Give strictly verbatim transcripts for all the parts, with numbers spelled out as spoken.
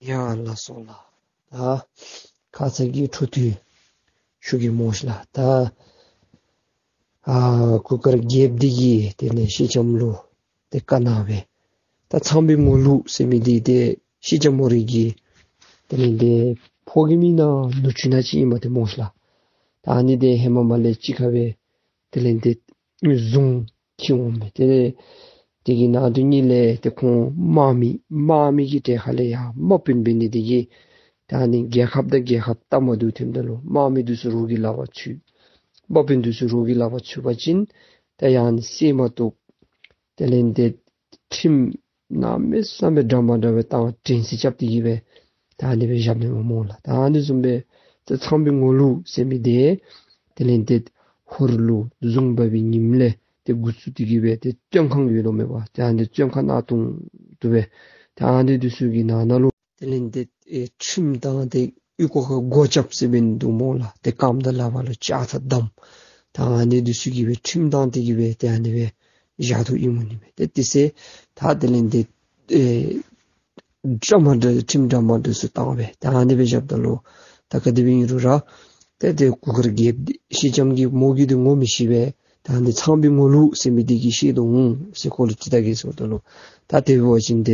ཡ་ལགས་སོ་ལགས། ད་ཁ་ཙ་གི་འཕྲོ་མཐུད་ཞུ་གེ་སྨོ་ཤིག་ལགས། ད་ཨ་གུར་དཀར་རྒྱལཔོ་འདི་གིས་དེ་ལས་སེང་ལྕམ་ལུ་ཏེ་བཀའ་གནང་སྦེ། ད་ཚངས་པའི་ངོ་ལུག་ཟེར་མི་འདི་ཏེ་སེང་ལྕམ་མོ་རའི་གི་དེ་ལས་ཏེ་ཕོ་རྒནམ་ཨིན་ན་ནུ་གཅུང་ཨིན་ན་ཅིག་ཨིན་མས་ཏེ་སྨོ་ཤིག་ལགས། ད་ཨ་ནི་འདི་ཧེ་མ་མ་ལས་གཅིག་ཁར་སྦེ་དེ་ལས་ཏེ་བཟུང་འཁྱིད་འོང་སྦེ། དེ་ལས་དེ་གི་ནང་དོན་ཉིད་ལས་ཏེ་ཁོང་དམག་མི་དམག་མི་གི་གྲལ་ཁ་ལས་ཡར་དམག་དཔོན་འབད་ནི་དེ་གིས་ད་ཨ་ནི་རྒྱལ་ཁབ་དང་རྒྱལ་ཁབ་སྟབས་མ་བདེཝ་ཐོནམ་ད་ལུ་དམག་མི་འདི་ཚུ་རོགས་ཀྱི་ལག་པར་ཚུད། དམག་དཔོན་འདི་ཚུ་རོགས་ཀྱི་ལག་པར་ཚུད་པ་ཅིན་ད་ཡང་ཨ་ནི་བསད་མ་བཏུབ། དེ་ལས་ཏེ་ཁྲིམས་གནམ་མེད་ས་མེད་འདྲ་མ་འདྲ་སྦེ་བཏང་དྲན་སི་རྐྱབ་སྟེ་གི་སྦེ་ད་ཨ་ནི་སྦེ་བཞག་ནི་སྨོ་ལགས། ད་ཨ་ནི་བཟུམ་སྦེ་ད་ཚངས་པའི་ངོ་ལུག་ཟེར་མི་འདི་དེ་ལས་ཏེ་ཧོར་ལུ་བཟུང་འབག་པའི་ཉིནམ་ལས་ཏེ་འགོ་བཙུགས་ཏེ་གི་སྦེ་ཏེ་བཙོན་ཁང་ཡོད་དོ་མས་པ། ཏེ་ཨ་ནི་བཙོན་ཁང་གནག་དུང་དུ་སྦེ་ཏེ་ཨ་ནི་འདི་ཚུ་གི་ནང་ན་ལུ་དེ་ལས་ཏེ་ཨེ་ཁྲིམས་བཏང་སྟེ་ཨོལ་ལྐོག་ཁར་སྒོ་རྐྱབ་ཟེར་འབད་ནི་འདུག་སྨོ་ལགས། ཏེ་རྐངམ་དང་ལག་པ་ལུ་ལྕགས་ཐག་བསྡམས། ད་ཨ་ནི་འདི་ཚུ་གི་སྦེ་ཁྲིམས་བཏང་སྟེ་གི་སྦེ་ཏེ་ཨ་ནི་སྦེ་བཞག་དོ་ཨིནམ་འོང་ནི་མས། ཏེ་དེ་ཚེ་ད་དེ་ལས་ཏེ་ཨེ་འདྲ་མ་འདྲ་ཁྲིམས་འདྲ་མ་འདྲ་ཚུ་བཏང་སྦེ་ད་ཨ་ནི་སྦེ་བཞགཔ་ད་ལུ་ད་ག་དེ་སྦེ་ཨིན་རུང་ར་ཏེ་ཏེ་གུར་དཀར་རྒྱལཔོ་འདི་སེང་ལྕམ་གྱིས་མོ་གིས་འདི་ངོ་མི་ཤེས་པས། ད་ཨ་ནི་ཚངས་པའི་ངོ་ལུག་ཟེར་མི་འདི་གིས་ཤེས་དོ་འོང་ཟེར་ཁོ་ལུ་དྲི་ད་གེ་ཟེརཝ་ད་ལུ་ད་དེ་འབད་བ་ཅིན་ཏེ་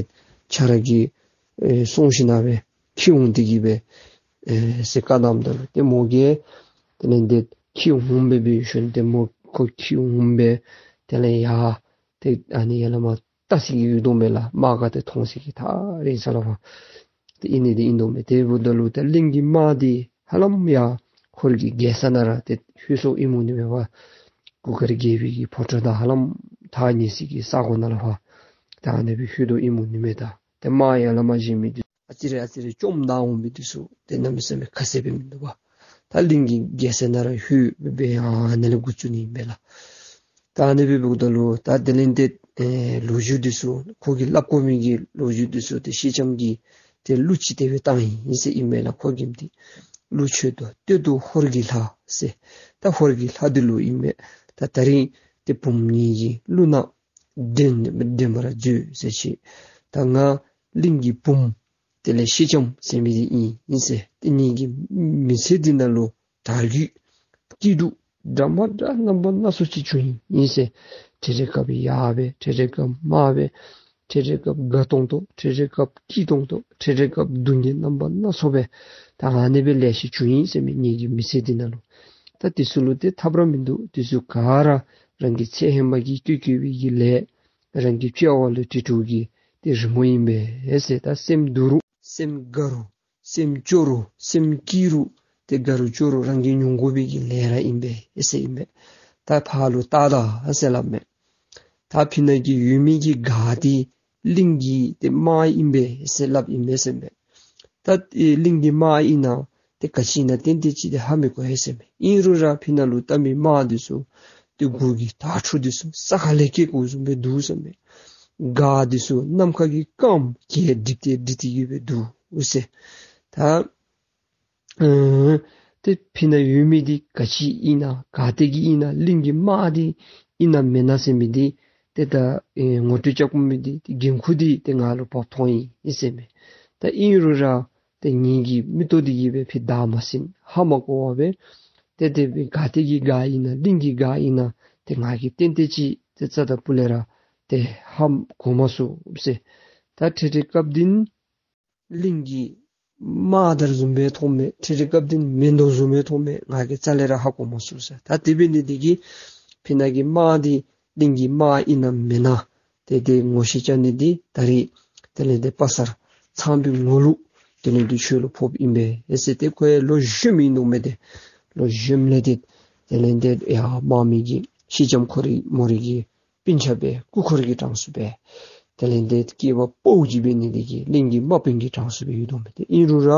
ཁྱོད་ར་གིས་ཨེ་སོང་ཞིནམ་སྦེ་འཁྱིད་འོང་སྟེ་གི་སྦེ་ཨེ་ཟེར་བཀའ་གནངམ་ད་ལུ་ཏེ་མོ་གིས་དེ་ལས་ཏེ་འཁྱིད་འོང་སྦེ་འབད་ཞིནམ་ཏེ་མོ་ཁོ་འཁྱིད་འོང་སྦེ་དེ་ལས་ཡར་ཏེ་ཨ་ནི་ཡར་ལས་མར་བལྟ་སི་གི་ཡོད་དོ་མས་ལགས། དམག་ག་ཏེ་མཐོང་སི་གི་ཐག་རིང་ས་ལས་ཕར་ཏེ་ཨིན་ནི་འདི་ཨིན་དོ་མས། དེ་འབདཝ་ད་ལུ་ཏེ་གླིང་གི་དམག་འདི་ཧ་ལམ་ཡར་ཧོར་གྱི་རྒྱལ་ས་ནང་ར་ཏེ་ལྷོད་སོཔ་ཨིནམ་འོང་ནི་མས་པ། གུར་དཀར་རྒྱལ་པོའི་གི་ཕོ་བྲང་དང་ཧ་ལམ་ཐག་ཉེ་སི་གི་ས་གོ་ནང་ལས་ཕར་ད་ཨ་ནི་སྦེ་ལྷོད་དོ་ཨིནམ་འོང་ནི་མས། ད་ཏེ་དམག་ཡར་ལས་མར་བཞེངས་མི་འདི་ཨ་ཙི་རེ་ཨ་ཙི་རེ་བཅོམ་བཏང་འོང་མི་འདི་ཚུ་ཏེ་གནམ་མེད་ས་མེད་ཁ་གསལ་སྦེ་མིན་འདུག་པ། ད་གླིང་གི་རྒྱལ་ས་ནང་ར་ལྷོད་སྦེ་ཡར་ཨ་ནི་ལས་འགོ་བཙུགས་ནི་ཨིན་པས་ལགས། ད་ཨ་ནི་སྦེ་འབདཝ་ད་ལུ་ད་དེ་ལས་ཏེ་ཨེ་ལོ་རྒྱུས་འདི་ཚུ་ཁོ་གིས་སླབ་དགོ་མི་གི་ལོ་རྒྱུས་འདི་ཚུ་ཏེ་སེང་ལྕམ་གྱིས་ཏེ་གླུ་ཅིག་དེ་སྦེ་བཏང་ཡི་ཟེར་ཨིན་མས་ལགས། ཁོ་གི་མིང་འདི་གླུ་མཆོད་དོ་སྟོད་དུ་ཧོར་གྱི་ལྷ་ཟེར། ད་ཧོར་གྱི་ལྷ་འདི་ལུ་ཨིན་མས། ད་ད་རིས་ཏེ་བུམོ་ངེ་གི་གླུ་ནང་འདྲེན་འདྲེན་པར་མཛོད་ཟེར་ཅི། ད་ང་གླིང་གི་བུམོ་དེ་ལས་སེང་ལྕམ་ཟེར་མི་འདི་ཨིན་ཨིན་ཟེར། ཏེ་ངེ་གི་མི་ཚེ་འདི་ནང་ལུ་དར་རྒུད་སྐྱིད་སྡུག་འདྲ་མ་འདྲ་རྣམ་པ་སྣ་ཚོགས་ཅིག་བྱུང་ཡི་ཨིན་ཟེར། འཕྲལ་འཕྲལ་སྐབས་ཡར་སྦེ་འཕྲལ་འཕྲལ་སྐབས་མར་སྦེ་འཕྲལ་འཕྲལ་སྐབས་དགའ་ཏོང་ཏོ་འཕྲལ་འཕྲལ་སྐབས་སྐྱིད་ཏོང་ཏོ་འཕྲལ་འཕྲལ་སྐབས་སྡུག་བསྔལ་རྣམ་པ་སྣ་ཚོགས་སྦེ་ད་ཨ་ནི་སྦེ་ལེ་ཤ་བྱུང་ཡི་ཟེར་མས་ངེ་གི་མི་ཚེ་འདི་ནང་ལུ། ད་དེ་ཚུ་ལུ་ཏེ་ཐབས་ར་མིན་འདུག། དེ་ཚུ་ག་ར་རང་གི་ཚེ་ཧེ་མ་གི་བཀོད་བཀོད་པའི་གི་ལས་རང་གི་སྤྱོད་པ་ལུ་འཁྲིལ་འཁྲིལཝ་གི་ཏེ་རི་མོ་ཨིན་པས་ཟེར། ད་སེམས་སྡུག་རུང་སེམས་དགའ་རུང་སེམས་སྐྱོ་རུང་སེམས་སྐྱིད་རུང་ཏེ་དགའ་རུང་སྐྱོ་རུང་རང་གིས་མྱོང་དགོ་པའི་གི་ལས་ར་ཨིན་པས་ཟེར་ཨིན་པས། ད་ཕར་ལུ་བལྟ་ད་ཟེར་སླབ་མས། ད་ཕི་ནང་གི་ཡོད་མི་གི་སྒར་འདི་གླིང་གི་ཏེ་དམག་ཨིན་པས་ཟེར་སླབ་ཨིན་མས་ཟེར་མས། ད་ཨེ་གླིང་གི་དམག་ཨིན་ན་ཏེ་ག་ཅི་ཨིན་ན་ཏན་ཏན་ཅིག་ཏེ་ཧ་མི་གོ་ཡི་ཟེར་མས། ཨིན་རུང་ར་ཕི་ནང་ལུ་བལྟ་མི་དམག་འདི་ཚུ་ཏེ་གུར་གྱི་དྭ་ཕྲུག་འདི་ཚུ་ས་ཁ་ལས་སྐྱེས་དགོཔ་བཟུམ་སྦེ་འདུག་ཟེར་མས། སྒར་འདི་ཚུ་ནམ་མཁའ་གི་སྐརམ་གྱིས་སྒྲིབ་སྟེ་སྒྲིབ་སྟེ་གི་སྦེ་འདུག་ཟེར། ད་ཨ་ཏེ་ཕི་ནང་ཡོད་མི་འདི་ག་ཅི་ཨིན་ན་ག་ཏེ་གི་ཨིན་ན་གླིང་གི་དམག་འདི་ཨིན་ན་མེན་ན་ཟེར་མི་འདི་ཏེ་ད་ཨེ་ངོ་སྤྲོད་རྐྱབ་དགོ་མི་འདི་ཏེ་འགན་ཁུར་འདི་ཏེ་ང་ལུ་བབས་ཐོན་ཡི་ཟེར་མས། ད་ཨིན་རུང་ར་ཏེ་ངེ་གི་མིག་ཏོ་འདི་གིས་སྦེ་ཕར་བལྟ་མ་ཟུན་ཧ་མ་གོ་བར་སྦེ་ཏེ་ཏེ་སྦེ་ག་ཏེ་གི་སྒར་ཨིན་ན་གླིང་གི་སྒར་ཨིན་ན་ཏེ་ང་གིས་ཏན་ཏན་ཅིག་ཏེ་རྩ་དང་སྤུ་ལས་ར་ཏེ་ཧ་གོ་མ་ཚུགས་ཟེར། ད་འཕྲལ་འཕྲལ་སྐབས་འདི་ནི་གླིང་གི་དམག་དར་བཟུམ་སྦེ་མཐོངམ་མས། འཕྲལ་འཕྲལ་སྐབས་འདི་ནི་མེན་དོ་བཟུམ་སྦེ་མཐོངམ་མས། ང་གིས་རྩ་ལས་ར་ཧ་གོ་མ་ཚུགས་ཟེར། ད་དེ་འབད་ནི་འདི་གིས་ཕི་ནང་གི་དམག་འདི་གླིང་གི་དམག་ཨིན་ན་མེན་ན་ཏེ་ཏེ་ངོ་ཤེས་རྐྱབ་ནི་འདི་ད་རིས་དེ་ལས་ཏེ་དཔའ་གསར་ཚངས་པའི་ངོ་ལུག་དེ་ལས་ཏེ་ཁྱོད་ལུ་ཕོགཔ་ཨིན་པས་ཟེར། ཏེ་ཁོ་ཡང་ལོ་གཞོནམ་ཨིན་དོ་མས། ཏེ་ལོ་གཞོནམ་ལས་ཏེ་དེ་ལས་ཏེ་ཡར་དམག་མི་གི་སེང་ལྕམ་ཁོ་རའི་མོ་རའི་གི་སྤུན་ཆ་སྦེ་སྐུ་འཁོར་གྱི་གྲངས་སུ་སྦེ་དེ་ལས་ཏེ་སྐྱེས་པ་ཕོ་ཅིག་འབད་ནི་འདི་གིས་གླིང་གི་དམག་དཔོན་གྱི་གྲངས་སུ་སྦེ་ཡོད་དོ་མས། ཏེ་ཨིན་རུང་ར་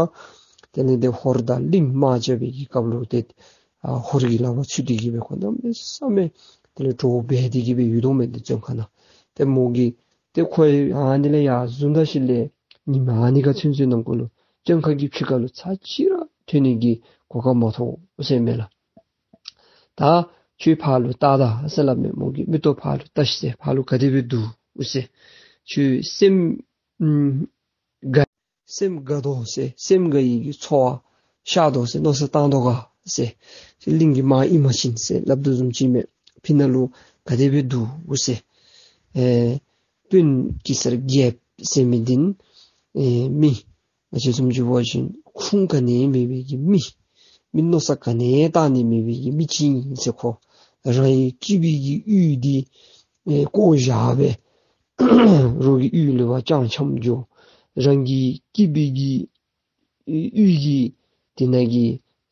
དེ་ལས་ཏེ་ཧོར་དང་གླིང་དམག་རྐྱབ་པའི་གི་སྐབས་ལུ་ཏེ་ཨ་ཧོར་གྱི་ལག་པར་ཚུད་དེ་གི་སྦེ་ཁོ་གནམ་མེད་ས་མེད་དེ་ལས་འདྲོག་སྦེ་དེ་གི་སྦེ་ཡོད་དོ་མས། ཏེ་བཙོན་ཁང་ནང་ཏེ་མོ་གིས་ཏེ་ཁོ་ཨ་ནི་ལས་ཡར་བཟུང་ད་ཞིནམ་ལས་ཉིནམ་ཨ་ནི་ག་ཚུན་ཚོད་ནང་འཁོད་ལུ་བཙོན་ཁང་གི་ཕྱི་ཁ་ལུ་ཚར་གཅིག་ར་ཐོན་ནི་གི་གོ་སྐབས་མ་ཐོབ་ཟེར་མས་ལགས། ད་ཁྱོད་ཕར་ལུ་བལྟ་ད་ཟེར་སླབ་མས། མོ་གིས་མིག་ཏོ་ཕར་ལུ་བལྟ་ཤིག་ཟེར། ཕར་ལུ་ག་དེ་སྦེ་འདུག་ཟེར། ཁྱོད་སེམས་ཨམ་དགའ་ སེམས་དགའ་དོ་ཟེར། སེམས་དགའ་ཡི་གི་ཚོར་བ་ཤར་དོ་ཟེར། མནོ་བསམ་བཏང་དོ་ག་ཟེར། གླིང་གི་དམག་ཨིན་པ་ཅིན་ཟེར་སླབ་དོ་བཟུམ་ཅིག་མས། ཕི་ནང་ལུ་ག་དེ་སྦེ་འདུག་ཟེར། ཨེ་དཔོན་གེ་སར་རྒྱལཔོ་ཟེར་མི་འདི་ཨེ་མི་ང་བཅས་བཟུམ་ཅིག་འབད་བ་ཅིན་ཁུངས་ག་ནི་མེད་པའི་གི་མི། མི་མནོ་བསམ་ག་ནི་བཏང་ནི་མེད་པའི་གི་མི་ཅིག་ཨིན་ཟེར། ཁོ་རང་གི་སྐྱིད་པའི་གི་གཡུས་འདི་ཨེ་བཀོ་བཞག་སྦེ་རོགས་ཀྱི་གཡུས་ལུ་འབད་རྐྱངམ་འགྱོ། རང་གི་སྐྱིད་པའི་གི་གཡུས་ཀྱི་དེ་ནང་གི་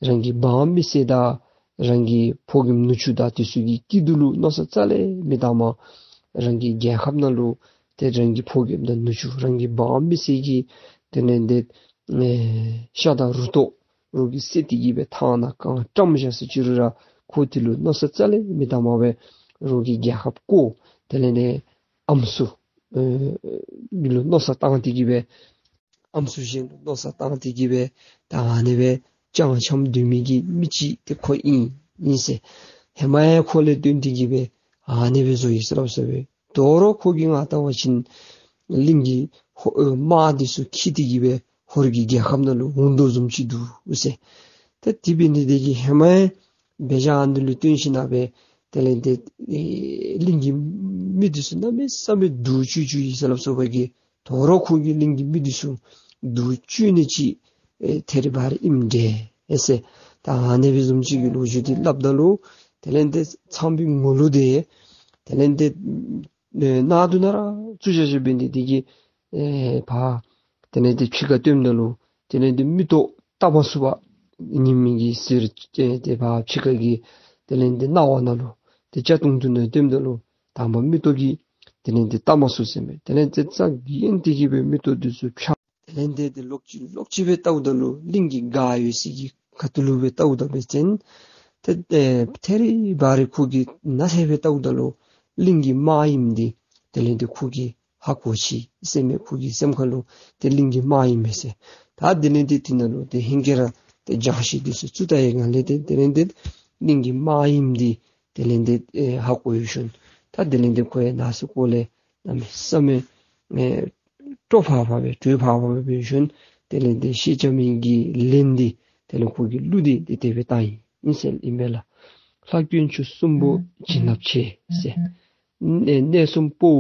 རང་གི་འབངས་མི་སེར་དང་རང་གི་ཕོ་རྒནམ་ནུ་གཅུང་དང་དེ་ཚུ་གི་སྐྱིད་སྡུག་ལུ་མནོ་བསམ་རྩ་ལས་མི་བཏངམ། རང་གི་རྒྱལ་ཁབ་ནང་ལུ་ཏེ་རང་གི་ཕོ་རྒནམ་དང་ནུ་གཅུང་རང་གི་འབངས་མི་སེར་གྱི་དེ་ལས་ཏེ་ཨེ་ཤ་དང་རུ་ཏོ་རོགས་ཀྱིས་བསད་དེ་གི་སྦེ་ཐང་ནང་གང་བཀྲམ་བཞག་ཟེར་ཅི་རུང་ར་ཁོ་དེ་ལུ་མནོ་བསམ་རྩ་ལས་མི་བཏངམ་སྦེ་རོགས་ཀྱི་རྒྱལ་ཁབ་བཀོ། དེ་ལས་ཏེ་ཨམ་སྲུ་ཨེ་མི་ལུ་མནོ་བསམ་བཏང་སྟེ་གི་སྦེ་ཨམ་སྲུ་གཞན་ལུ་མནོ་བསམ་བཏང་སྟེ་གི་སྦེ་ད་ཨ་ནི་སྦེ་རྐྱངམ་རྐྱངམ་སྡོད་མི་གི་མི་ཅིག་ཏེ་ཁོ་ཨིན་ཨིན་ཟེར། ཧེ་མ་ཡང་ཁོ་ལས་བརྟེན་ཏེ་གི་སྦེ་ཨ་ནི་སྦེ་བཟོ་ཡི་ཟེར་སླབ་སོ་སྦེ། དོ་རུང་ཁོ་གིས་ང་བལྟ་བ་ཅིན་གླིང་གི་ཧོ་ཨེ་དམག་འདི་ཚུ་འཁྱིད་དེ་གི་སྦེ་ཧོར་གྱི་རྒྱལ་ཁབ་ནང་ལུ་འོང་དོ་བཟུམ་ཅིག་འདུག་ཟེར། ད་དེ་འབད་ནི་དེ་གིས་ཧེ་མ་ཡང་འབད་བཞག་ཨ་ནི་ལུ་བརྟེན་ཞིན་ན་སྦེ་དེ་ལས་ཏེ་ཨེ་གླིང་གི་མི་འདི་ཚུ་གནམ་མེད་ས་མེད་སྡུག་བཅུག་བཅུག་ཡི་ཟེར་སླབ་སོ་སྦེ་གི། དོ་རུང་ཁོ་གིས་གླིང་གི་མི་འདི་ཚུ་སྡུག་བཅུག་ནི་ཅིག་ཨེ་ཐད་རི་བ་རི་ཨིནམ་འདྲས་ཨེ་ཟེར། ད་ཨ་ནི་སྦེ་བཟུམ་ཅིག་གི་ལོ་རྒྱུས་འདི་སླབ་ད་ལུ་དེ་ལས་ཏེ་ཚངས་པའི་ངོ་ལུག་འདི་དེ་ལས་ཏེ་ཨེ་གནག་དུང་ནང་ར་བཙུགས་བཞག་བཞགཔ་འབད་ནི་དེ་གིས་ཨེ་ཕར་དེ་ལས་ཏེ་ཕྱི་ཁར་སྟོནམ་ད་ལུ་དེ་ལས་ཏེ་མིག་ཏོ་བལྟ་མ་ཚུགས་པར་ཉིམ་གིས་གཟེར་ཏེ་ཕར་ཕྱི་ཁ་གི་དེ་ལས་ཏེ་སྣང་བ་ནང་ལུ་ཏེ་ལྕགས་དུང་དུང་ནང་སྟོནམ་ད་ལུ་དང་པ་མིག་ཏོ་གིས་དེ་ལས་ཏེ་བལྟ་མ་ཚུགས་ཟེར་མས། དེ་ལས་ཏེ་རྩ་འགེངས་ཏེ་གི་སྦེ་མིག་ཏོ་འདི་ཚུ་ཕྱག་དེ་ལས་ཏེ་ཏེ་ལོག་ཅི་ལོག་ཅི་སྦེ་བལྟཝ་ད་ལུ་གླིང་གི་སྒར་ཡོད་སའི་གི་ཁ་ཐུག་ལུ་སྦེ་བལྟཝ་ད་འབད་བ་ཅིན་ཏེ་ཨེ་ཐད་རི་བ་རི་ཁོ་གིས་ནཱ་ལས་སྦེ་བལྟཝ་ད་ལུ་གླིང་གི་དམག་ཨིནམ་འདི་དེ་ལས་ཏེ་ཁོ་གིས་ཧ་གོ་ཅི་ཟེར་མས། ཁོ་གི་སེམས་ཁ་ལུ་ཏེ་གླིང་གི་དམག་ཨིན་མས་ཟེར། ད་དེ་ལས་ཏེ་དེ་ནང་ལུ་ཏེ་ཧེང་སྐལ་ར་ཏེ་རྒྱང་ཤིང་འདི་ཚུ་བཙུགས་ད་ཡི་ག་ལས་ཏེ་དེ་ལས་ཏེ་གླིང་གི་དམག་ཨིནམ་འདི་དེ་ལས་ཏེ་ཨེ་ཧ་གོ་ཡོད་ཞིནམ་ད་དེ་ལས་ཏེ་ཁོ་ཡང་ནང་སེམས་ཁོག་ལས་གནམ་མེད་ས་མེད་ཨེ་སྤྲོ་བ་བ་སྦེ་སྤྲོ་བ་བ་སྦེ་འབད་ཞིནམ་དེ་ལས་ཏེ་ཤེས་བྱ་མི་གི་ལན་འདི་དེ་ལས་ཁོ་གི་གླུ་འདི་དེ་དེ་སྦེ་བཏང་ཡི་ཨིན་ཟེར་ཨིན་པས་ལགས། ལྷ་དཀོན་མཆོག་གསུམ་པོ་བྱིན་རླབས་ཆེ་ཟེར། གནས་གནས་གསུམ་དཔའ་བོ་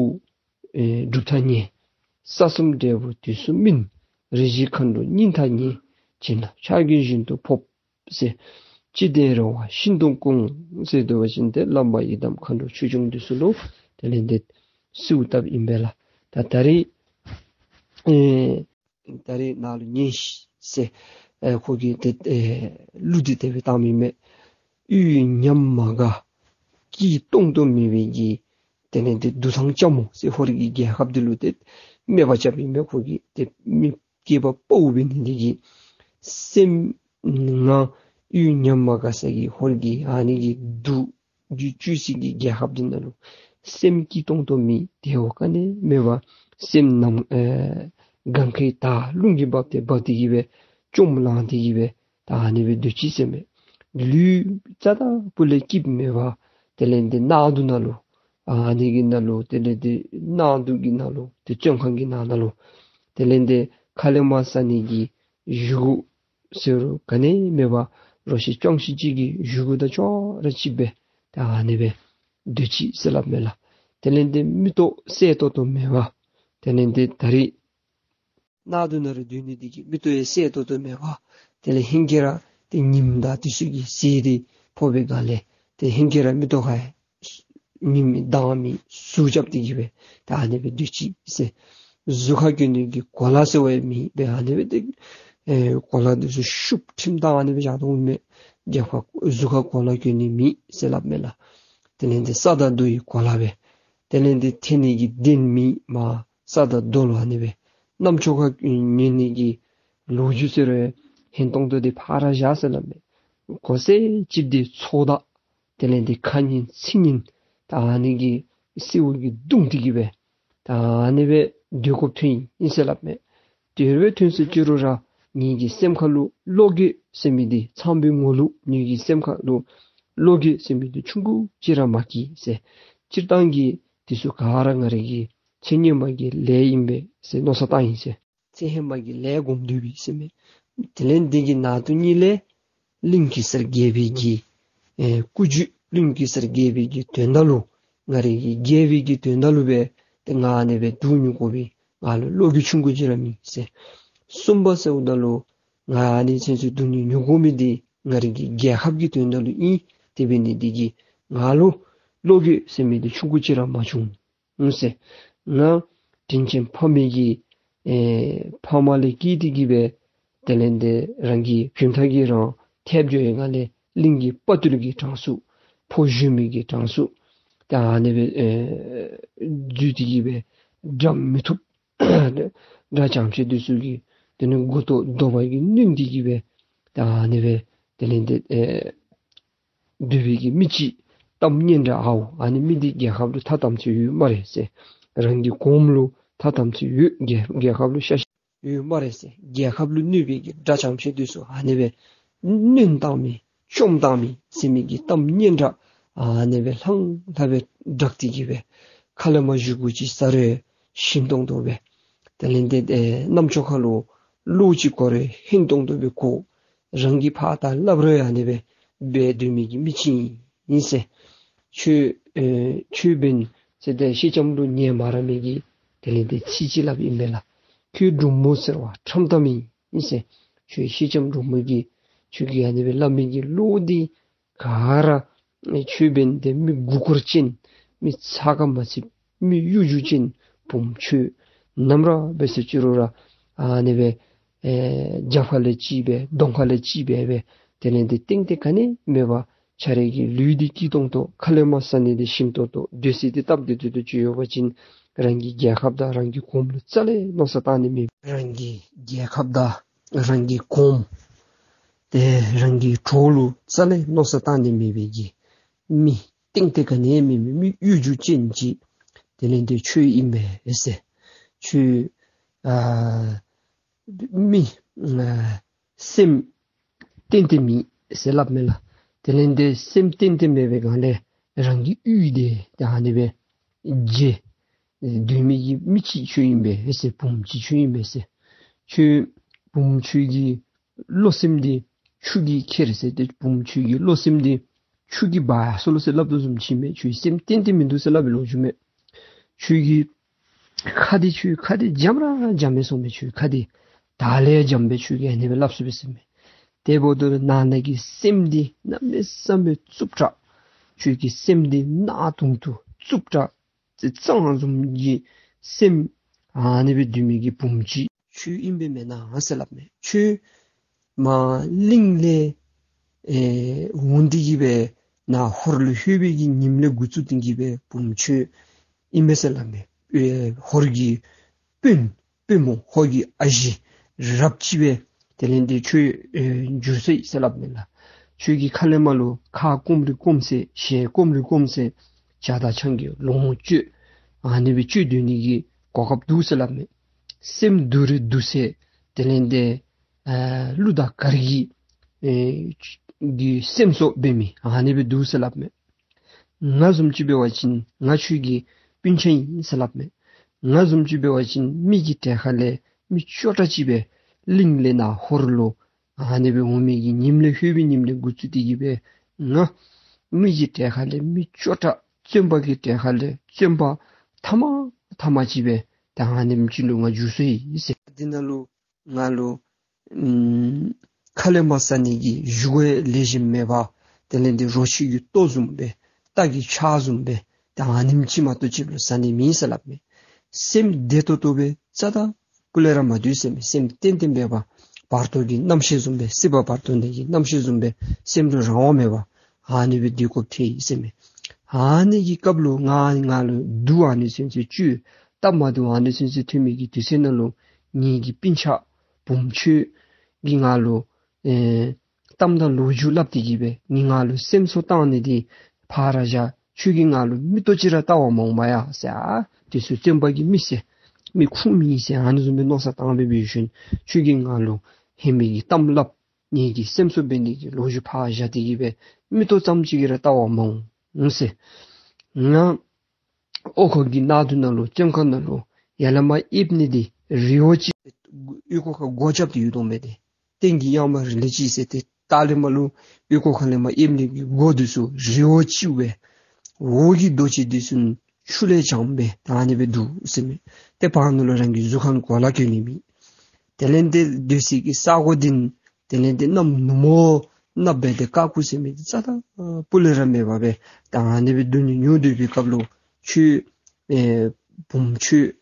ཨེ་གྲུབ་མཐའ་ཉེ། ས་གསུམ་འབྲས་བུ་དུས་གསུམ་སྨིན། རིགས་བཞི་མཁའ་འགྲོ་སྙིང་ཐག་ཉེ། བྱིན་རླབས་ཕྱག་རྒྱའི་ཞིང་དུ་ཕོབ་ཟེར། ཅི་བདེན་རེ་བ་ཤིན་ཏུ་སྐོང་ཟེར་འདུག་པ་ཅིན་ཏེ་བླ་མ་ཡི་དམ་མཁའ་འགྲོ་ཆོས་སྐྱོང་འདི་ཚུ་ལུ་དེ་ལས་ཏེ་གསོལཝ་བཏབ་ཨིན་པས་ལགས། ད་ད་རིས་ཨེ་ད་རིས་ནཱ་ལུ་ཉན་ཤིག་ཟེར་ཨེ་ཁོ་གིས་ཏེ་ཨེ་གླུ་འདི་དེ་སྦེ་བཏངམ་ཨིན་མས། གཡུལ་ཉམས་མ་དགའ་སྐྱིད་གཏོང་དོ་མེད་པའི་གི་དེ་ལས་ཏེ་འདུ་ཚང་ལྕམ་མོ་ཟེར་ཧོར་གྱི་རྒྱལ་ཁབ་འདི་ལུ་ཏེ་སྨད་པ་རྐྱབ་ཨིན་མས། ཁོ་གིས་ཏེ་མི་སྐྱེས་པ་དཔའ་བོ་འབད་ནི་དེ་གིས་སེམས་ང་གཡུལ་ཉམས་མ་དགའ་ས་གི་ཧོར་གྱི་ཨ་ནི་གི་སྡུག་སྡུག་བཅུག་སའི་གི་རྒྱལ་ཁབ་འདི་ནང་ལུ་སེམས་སྐྱིད་ཏོང་ཏོ་མེད། བདེ་བ་ག་ནི་མེད་པར་སེམས་ནམ་ཨེ་གངས་ཁའི་དར་རླུང་གིས་འབག་སྟེ་འབག་སྟེ་གི་སྦེ་བཅོམ་ལང་སྟེ་གི་སྦེ་ད་ཨ་ནི་སྦེ་སྡོད་ཅི་ཟེར་མས། ལུས་རྩ་དང་སྤུ་ལས་སྐྱིདཔ་མེད་པར་དེ་ལས་ཏེ་གནག་དུང་ནང་ལུ་ཨ་ནི་གི་ནང་ལུ་དེ་ལས་ཏེ་གནག་དུང་གི་ནང་ལུ་ཏེ་བཙོན་ཁང་གི་ནང་ན་ལུ་དེ་ལས་ཏེ་ཁ་ལས་མར་ཟ་ནི་གི་བཞེས་སྒོ་ཟེར་རུང་ག་ནི་མེད་པར་རོ་ཁྱི་ཅང་ཤེས་ཅིག་གི་བཞེས་སྒོ་དང་ཅོག་ར་གཅིགཔ་སྦེ་ད་ཨ་ནི་སྦེ་སྡོད་ཅི་ཟེར་སླབ་མས་ལགས། དེ་ལས་ཏེ་མིག་ཏོ་གསལ་ཏོག་ཏོ་མེད་པར་དེ་ལས་ཏེ་ད་རིས་གནག་དུང་ནང་ར་སྡོད་ནི་དེ་གིས་མིག་ཏོ་ཡང་གསལ་ཏོག་ཏོ་མེད་པར་དེ་ལས་ཧེང་སྐལ་ར་ཏེ་ཉིམ་དང་དེ་ཚུ་གི་ཟེར་དེ་ཕོག་པའི་སྒང་ལས་ཏེ་ཧེང་སྐལ་ར་མིག་ཏོ་ཁར་ཉིམ་མེད་མདངས་མེད་ཟུག་རྐྱབ་སྟེ་གི་སྦེ་ད་ཨ་ནི་སྦེ་སྡོད་ཅི་ཟེར། གཟུགས་ཁར་གྱོན་ནི་གི་གོ་ལ་ཟེར་བ་ཡང་མེད་པས། ཨ་ནི་སྦེ་ཏེ་ཨེ་གོ་ལ་འདི་ཚུ་ཤུབས་ཁྲིམས་བཏང་ཨ་ནི་སྦེ་བཞག་དོ་མས། རྒྱབ་ཁར་གཟུགས་ཁར་གོ་ལ་གྱོན་ནི་མེད་ཟེར་སླབ་མས་ལགས། དེ་ལས་ཏེ་ས་དང་རྡོ་ཡི་གོ་ལ་སྦེ་དེ་ལས་ཏེ་འཐེན་ནི་གི་གདན་མེད་མར་ས་དང་རྡོ་ལུ་ཨ་ནི་སྦེ་རྣམ་ཅོག་ཁར་ཉན་ནི་གི་ལོ་རྒྱུས་ཟེར་རུང་ཧན་ཏོང་ཏོ་འདི་ཕར་བཞག་ཟེར་སླབ་མས། གོ་ས་ཅིག་འདི་ཚོགས་བདག་དེ་ལས་ཏེ་ཁ་ཉན་ཚིག་ཉན་ད་ཨ་ནི་གི་སེརཝ་གིས་བརྡུང་སྟེ་གི་སྦེ་ད་ཨ་ནི་སྦེ་སྡོད་དགོཔ་ཐོན་ཡི་ཟེར་སླབ་མས། དེ་སྦེ་ཐོན་ཟེར་ཅི་རུང་ར་ངེ་གི་སེམས་ཁ་ལུ་བློ་འགྱོད་ཟེར་མི་འདི་ཚངས་པའི་ངོ་ལུག་ངེ་གི་སེམས་ཁ་ལུ་བློ་འགྱོད་ཟེར་མི་འདི་ཆུང་ཀུ་ཅིག་ར་མ་སྐྱེས་ཟེར། སྤྱིར་བཏང་གི་འདི་ཚུ་ག་ར་ང་རའི་གི་ཚེ་སྔོན་མ་གི་ལས་ཨིན་པས་ཟེར་མནོ་བསམ་བཏང་ཡི་ཟེར། ཚེ་ཧེ་མ་གི་ལས་སྒོམ་སྡོད་པས་ཟེར་མས། དེ་ལས་འདི་གི་ནང་དུ་ཉིད་ལས་གླིང་གེ་སར་རྒྱལ་པོའི་གི་ཨེ་སྐུ་རྒྱུད་གླིང་གེ་སར་རྒྱལ་པོའི་གི་དོན་དག་ལུ་ང་རའི་གི་རྒྱལ་པོའི་གི་དོན་དག་ལུ་སྦེ་ཏེ་ང་ཨ་ནི་སྦེ་སྡུག་མྱོང་དགོ་པའི་ང་ལུ་བློ་འགྱོད་ཆུང་ཀུ་ཅིག་ར་མེད་ཟེར། གསུམ་པ་ཟེརཝ་ད་ལུ་ང་ཨ་ནི་ཚུན་ཚོད་སྡུག་བསྔལ་མྱོང་དགོ་མི་འདི་ང་རའི་གི་རྒྱལ་ཁབ་ཀྱི་དོན་དག་ལུ་ཨིན། དེ་འབད་ནི་འདི་གིས་ང་ལུ་བློ་འགྱོད་ཟེར་མི་འདི་ཆུང་ཀུ་ཅིག་ར་མ་བྱུང་ཟེར། ང་དྲིན་ཅན་ཕ་མའི་གི་ཨེ་ཕ་མ་ལས་སྐྱེས་ཏེ་གི་སྦེ་དེ་ལས་འདི་རང་གི་བྱེམ་ཐག་གིས་རང་ཐེབས་འགྱོ་བའི་སྒང་ལས་གླིང་གི་དཔའ་བརྟུལ་གྱི་གྲངས་སུ་ཕོ་གཞོན་མི་གི་གྲངས་སུ་ད་ཨ་ནི་སྦེ་ཨེ་འཛུལ་ཏེ་གི་སྦེ་དགྲ་མི་ཐུབ། དགྲ་ཅང་ཤེས་འདི་ཚུ་གིས་དེ་ནི་མགུ་ཏོ་རྡོག་པ་གིས་བསྣུན་ཏེ་གི་སྦེ་ད་ཨ་ནི་སྦེ་དེ་ལས་འདི་ཨེ་སྡོད་པའི་གི་མི་ཅིག་གཏམ་སྙན་གྲགས་ཨའོ་ཨ་ནི་མི་འདི་རྒྱལ་ཁབ་ལུ་ཐ་དམ་ཚིག་ཡོད་སྨ་རེ་ཟེར། རང་གི་གོངམ་ལུ་ཐ་དམ་ཚིག་ཡོད། རྒྱལ་རྒྱལ་ཁབ་ལུ་ཤ་ཤ་ཡོད་སྨ་རེ་ཟེར། རྒྱལ་ཁབ་ལུ་གནོད་པའི་གི་དགྲ་ཅང་ཤེས་འདི་ཚུ་ཨ་ནི་སྦེ་བསྣུན་བཏང་མི་བཅོམ་བཏང་མི་ཟེར་མི་གི་གཏམ་སྙན་གྲགས་ཨ་ནི་སྦེ་ལྷང་ལྷང་སྦེ་བསྒྲགས་ཏེ་གི་སྦེ་ཁ་ལས་མར་བཞེས་སྒོ་ཅིག་ཟ་རུང་ཞིམ་ཏོང་ཏོ་སྦེ་དེ་ལས་འདི་ཨེ་རྣམ་ཅོ་ཁ་ལུ་གློག་ཅིག་གོ་རུང་ཧིང་ཏོང་ཏོ་སྦེ་གོ། རང་གིས་ཕར་ལྟ་སླབ་རུང་ཨ་ནི་སྦེ་འབད་སྡོད་མི་གི་མི་ཅིག་ཨིན་ཟེར། ཁྱོད་ཨེ་ཁྱོད་འབདན་ཟེར་ཏེ་ཤེལ་ལྕམ་ལུ་ཉན་མ་ར་མི་གིས་དེ་ལས་འདི་ཚིག་ཅིག་སླབ་ཨིན་པས་ལགས། ཁྱོད་འབྲུག་མོ་ཟེར་བ་ཁྲམ་གཏམ་ཨིན་ཟེར། ཁྱོད་ཤེལ་ལྕམ་འབྲུག་མོ་གིས་ཁྱོད་ཀྱིས་ཨ་ནི་སྦེ་སླབ་མི་གི་བློ་འདི་ག་ར་ཨེ་ཁྱོད་འབདན་ཏེ་མི་མགུ་སྐོར་ཅན་མི་ཚ་ཁ་མ་ཚིགཔ་མི་གཡོ་སྒྱུ་ཅན་བུམོ་ཁྱོད་ནམ་ར་འབད་ཟེར་ཅི་རུང་ར་ཨ་ནི་སྦེ་ཨེ་རྒྱབ་ཁ་ལས་ཅིག་སྦེ་གདོང་ཁ་ལས་ཅིག་སྦེ་སྦེ་དེ་ལས་འདི་ཏན་ཏན་ག་ནི་མེད་པར་ཁྱོད་རའི་གི་ལུས་འདི་སྐྱིད་ཏོང་ཏོ་ཁ་ལས་མར་ཟ་ནི་འདི་ཞིམ་ཏོང་ཏོ་སྡོད་ས་འདི་སྟབས་བདེ་ཏོག་ཏོ་ཅིག་ཡོད་པ་ཅིན་རང་གི་རྒྱལ་ཁབ་དང་རང་གི་གོངམ་ལུ་རྩ་ལས་མནོ་བསམ་བཏང་ནི་མེད། རང་གི་རྒྱལ་ཁབ་དང་རང་གི་གོངམ་ཏེ་རང་གི་གྲོགས་ལུ་རྩ་ལས་མནོ་བསམ་བཏང་ནི་མེད་པའི་གི་མི་ཏན་ཏན་ག་ནི་མེད་མི་མི་གཡོ་སྒྱུ་ཅན་ཅིག་དེ་ལས་འདི་ཁྱོད་ཨིན་པས་ཟེར། ཁྱོད་ཨ་མི་ཨ་སེམས་ཏན་ཏན་མེད་ཟེར་སླབ་མས་ལགས། དེ་ལས་འདི་སེམས་ཏན་ཏན་མེད་པའི་སྒང་ལས་རང་གི་ཡུལ་འདི་ཏེ་ཨ་ནི་སྦེ་བརྗེ་སྡོད་མི་གི་མི་ཅིག་ཁྱོད་ཨིན་པས་ཟེར། བུམོ་ཅིག་ཁྱོད་ཨིན་པས་ཟེར། ཁྱོད་བུམོ་ཁྱོད་ཀྱི་བློ་སེམས་འདི་ཆུ་གིས་ཁྱེར་ཟེར་ཏེ་བུམོ་ཁྱོད་ཀྱི་བློ་སེམས་འདི་ཆུ་གིས་འབག་སོང་ལོ་ཟེར་སླབ་དོ་བཟུམ་ཅིག་མས། ཁྱོད་སེམས་ཏན་ཏན་མིན་འདུག་ཟེར་སླབ་པའི་ལོ་རྒྱུས་མས། ཁྱོད་ཀྱི་ཁ་འདི་ཁྱོད་ཁ་འདི་འཇམ་ར་འཇམ་སྦེ་སོང་མས། ཁྱོད་ཁ་འདི་ད་ལས་འཇམ་སྦེ་ཁྱོད་ཀྱིས་ཨ་ནི་སྦེ་སླབ་སོང་པས་ཟེར་མས། དེ་འབདཝ་ད་ནང་ན་གི་སེམས་འདི་གནམ་མེད་ས་མེད་རྩུབ་དྲགས། ཁྱོད་ཀྱི་སེམས་འདི་གནག་དུང་དུ་རྩུབ་དྲགས་ཙེ་གཙང་བཟུམ་གྱི་སེམས་ཨ་ནི་སྦེ་སྡོད་མི་གི་བུམོ་ཅིག་ཁྱོད་ཨིན་པས་མེན་ན་ཟེར་སླབ་མས། ཁྱོད་མར་གླིང་ལས་ཨེ་འོང་སྟེ་གི་སྦེ་ནཱ་ཧོར་ལུ་ལྷོད་པའི་གི་ཉིནམ་ལས་འགོ་བཙུགས་ཏེ་གི་སྦེ་བུམོ་ཁྱོད་ཨིན་མས་ཟེར་སླབ་མས། ཨེ་ཧོར་གྱི་དཔོན་དཔོན་མོ་ཧོར་གྱི་ཨ་ཞེ་རབ་ཅིག་སྦེ་དེ་ལས་འདི་ཁྱོད་ཨེ་འགྱུར་སོ་ཡི་ཟེར་སླབ་མས་ལགས། ཁྱོད་ཀྱི་ཁ་ལས་མར་ལུ་ཁ་སྐོམ་རུང་སྐོམ་ཟེར་ཞལ་སྐོམ་རུང་སྐོམ་ཟེར་ཇ་དང་ཆང་གི་ལོངས་སྤྱོད་ཨ་ནི་སྦེ་སྤྱོད་སྡོད་ནི་གི་གོ་སྐབས་འདུག་ཟེར་སླབ་མས། སེམས་སྡུག་རུང་སྡུག་ཟེར་དེ་ལས་འདི་ཨེ་ཀླུ་དང་གར་གྱི་ཨེ་གི་སེམས་གསོ་འབད་མི་ཨ་ནི་སྦེ་འདུག་ཟེར་སླབ་མས། ང་བཟུམ་ཅིག་འབད་བ་ཅིན་ང་ཁྱོད་ཀྱི་སྤུན་ཆ་ཨིན་ཟེར་སླབ་མས། ང་བཟུམ་ཅིག་འབད་བ་ཅིན་མི་གི་གྲལ་ཁ་ལས་མི་སྐྱོ་དྲགས་ཅིག་སྦེ་གླིང་ལས་ནཱ་ཧོར་ལུ་ཨ་ནི་སྦེ་འོང་མི་གི་ཉིནམ་ལས་ལྷོད་པའི་ཉིནམ་ལས་འགོ་བཙུགས་ཏེ་གི་སྦེ་ང་མི་གི་གྲལ་ཁ་ལས་མི་སྐྱོ་དྲགས་བཙོན་པ་གི་གྲལ་ཁ་ལས་བཙོན་པ་ཐ་མ་ཐ་མ་ཅིག་སྦེ་ད་ཨ་ནེམ་ཅིག་ལུ་ང་འགྱུར་སོ་ཡི་ཟེར། འདི་ནང་ལུ་ང་ལུ་ཨམ་ཁ་ལས་མར་ཟ་ནི་གི་བཞེས་སྒོ་ལེགས་ཤོམ་མེད་པར་དེ་ལས་འདི་རོ་ཁྱི་གི་ལྟོ་བཟུམ་སྦེ་རྟ་གི་ཆག་བཟུམ་སྦེ་ད་ཨ་ནེམ་ཅིག་མ་གཏོགས་ཅིག་ལུ་ཟ་ནི་མེད་ཟེར་སླབ་མས། སེམས་བདེ་ཏོག་ཏོ་སྦེ་རྩ་དང་སྤུ་ལས་ར་མ་སྡོད་ཟེར་མས། སེམས་ཏན་ཏན་སྦེ་བ་བར་དོ་གི་རྣམ་ཤེས་བཟུམ་སྦེ་སྲིད་པ་བར་དོ་ནང་གི་རྣམ་ཤེས་བཟུམ་སྦེ་སེམས་ལུ་རང་དབང་མེད་པར་ཨ་ནི་སྦེ་སྡོད་དགོཔ་ཐལ་ཡི་ཟེར་མས། ཨ་ནི་གི་སྐབས་ལུ་ང་ང་ལུ་སྡུག་ཨ་ནི་ཚུན་ཚོད་བཅུག་སྟབས་མ་བདེཝ་ཨ་ནི་ཚུན་ཚོད་ཐོན་མི་གི་དུས་ཚོད་ནང་ལུ་ངེ་གི་སྤུན་ཆ་བུམོ་ཁྱོད་ཀྱིས་ང་ལུ་ཨེ་གཏམ་དང་ལོ་རྒྱུས་སླབ་སྟེ་གི་སྦེ་ངེ་ང་ལུ་སེམས་གསོ་བཏང་ནི་འདི་ཕར་བཞག། ཁྱོད་ཀྱིས་ང་ལུ་མིག་ཏོ་ཅིག་ར་བལྟ་བར་མ་འོང་པ་ཡ་ཟེར། ཨ་དེ་ཚུ་བཙོན་པ་གི་མི་ཟེར་མི་ཁུངས་མེད་ཟེར་ཨ་ནི་བཟུམ་སྦེ་མནོ་བསམ་བཏང་སྦེ་འབད་ཞིནམ་ཁྱོད་ཀྱིས་ང་ལུ་ཧེ་མའི་གི་གཏམ་སླབ་ངེ་གི་སེམས་གསོ་འབད་ནི་གི་ལོ་རྒྱུས་ཕར་བཞག་སྟེ་གི་སྦེ་མིག་ཏོ་ཙམ་ཅིག་ར་བལྟ་བར་མ་འོང་ཟེར། ང་ཨོ་ཁོ་གི་ནང་དུ་ནང་ལུ་བཙོན་ཁང་ནང་ལུ་ཡར་ལས་མར་ཨེབ་ནི་འདི་ རི་བོ་ཅིག་ཨོལ་ལྐོག་ཁར་སྒོ་རྐྱབ་སྟེ་ཡོད་དོ་མས་ཏེ། སྟེང་གི་གཡའ་མ་རི་ལི་ཅིག་ཟེར་ཏེ་ལྟག་ལས་མར་ལུ་ཨོལ་ལྐོག་ཁ་ལས་མར་ཨེབ་ནི་གི་སྒོ་འདི་ཚུ་རི་བོ་ཅིག་སྦེ་འོག་གི་རྡོ་ཅིག་འདི་ཚུ་ཆུ་ལས་བྱང་སྦེ་ད་ཨ་ནི་སྦེ་འདུག་ཟེར་མས། ཏེ་བར་ན་ལུ་རང་གི་གཟུགས་ཁར་གོ་ལ་གྱོན་ནི་མེད། དེ་ལས་ཏེ་སྡོད་སའི་གི་ས་གོ་འདི་དེ་ལས་ཏེ་གནམ་ནུབ་མོ་གནགཔོ་སྦེ་ཏེ་དཀར་ཁུ་ཟེར་མི་འདི་རྩ་དང་སྤུ་ལས་ར་མེད་པར་སྦེ་ད་ཨ་ནི་སྦེ་སྡུག་བསྔལ་མྱོང་སྡོད་པའི་སྐབས་ལུ་ཁྱོད་ཨེ་བུམོ་ཁྱོད་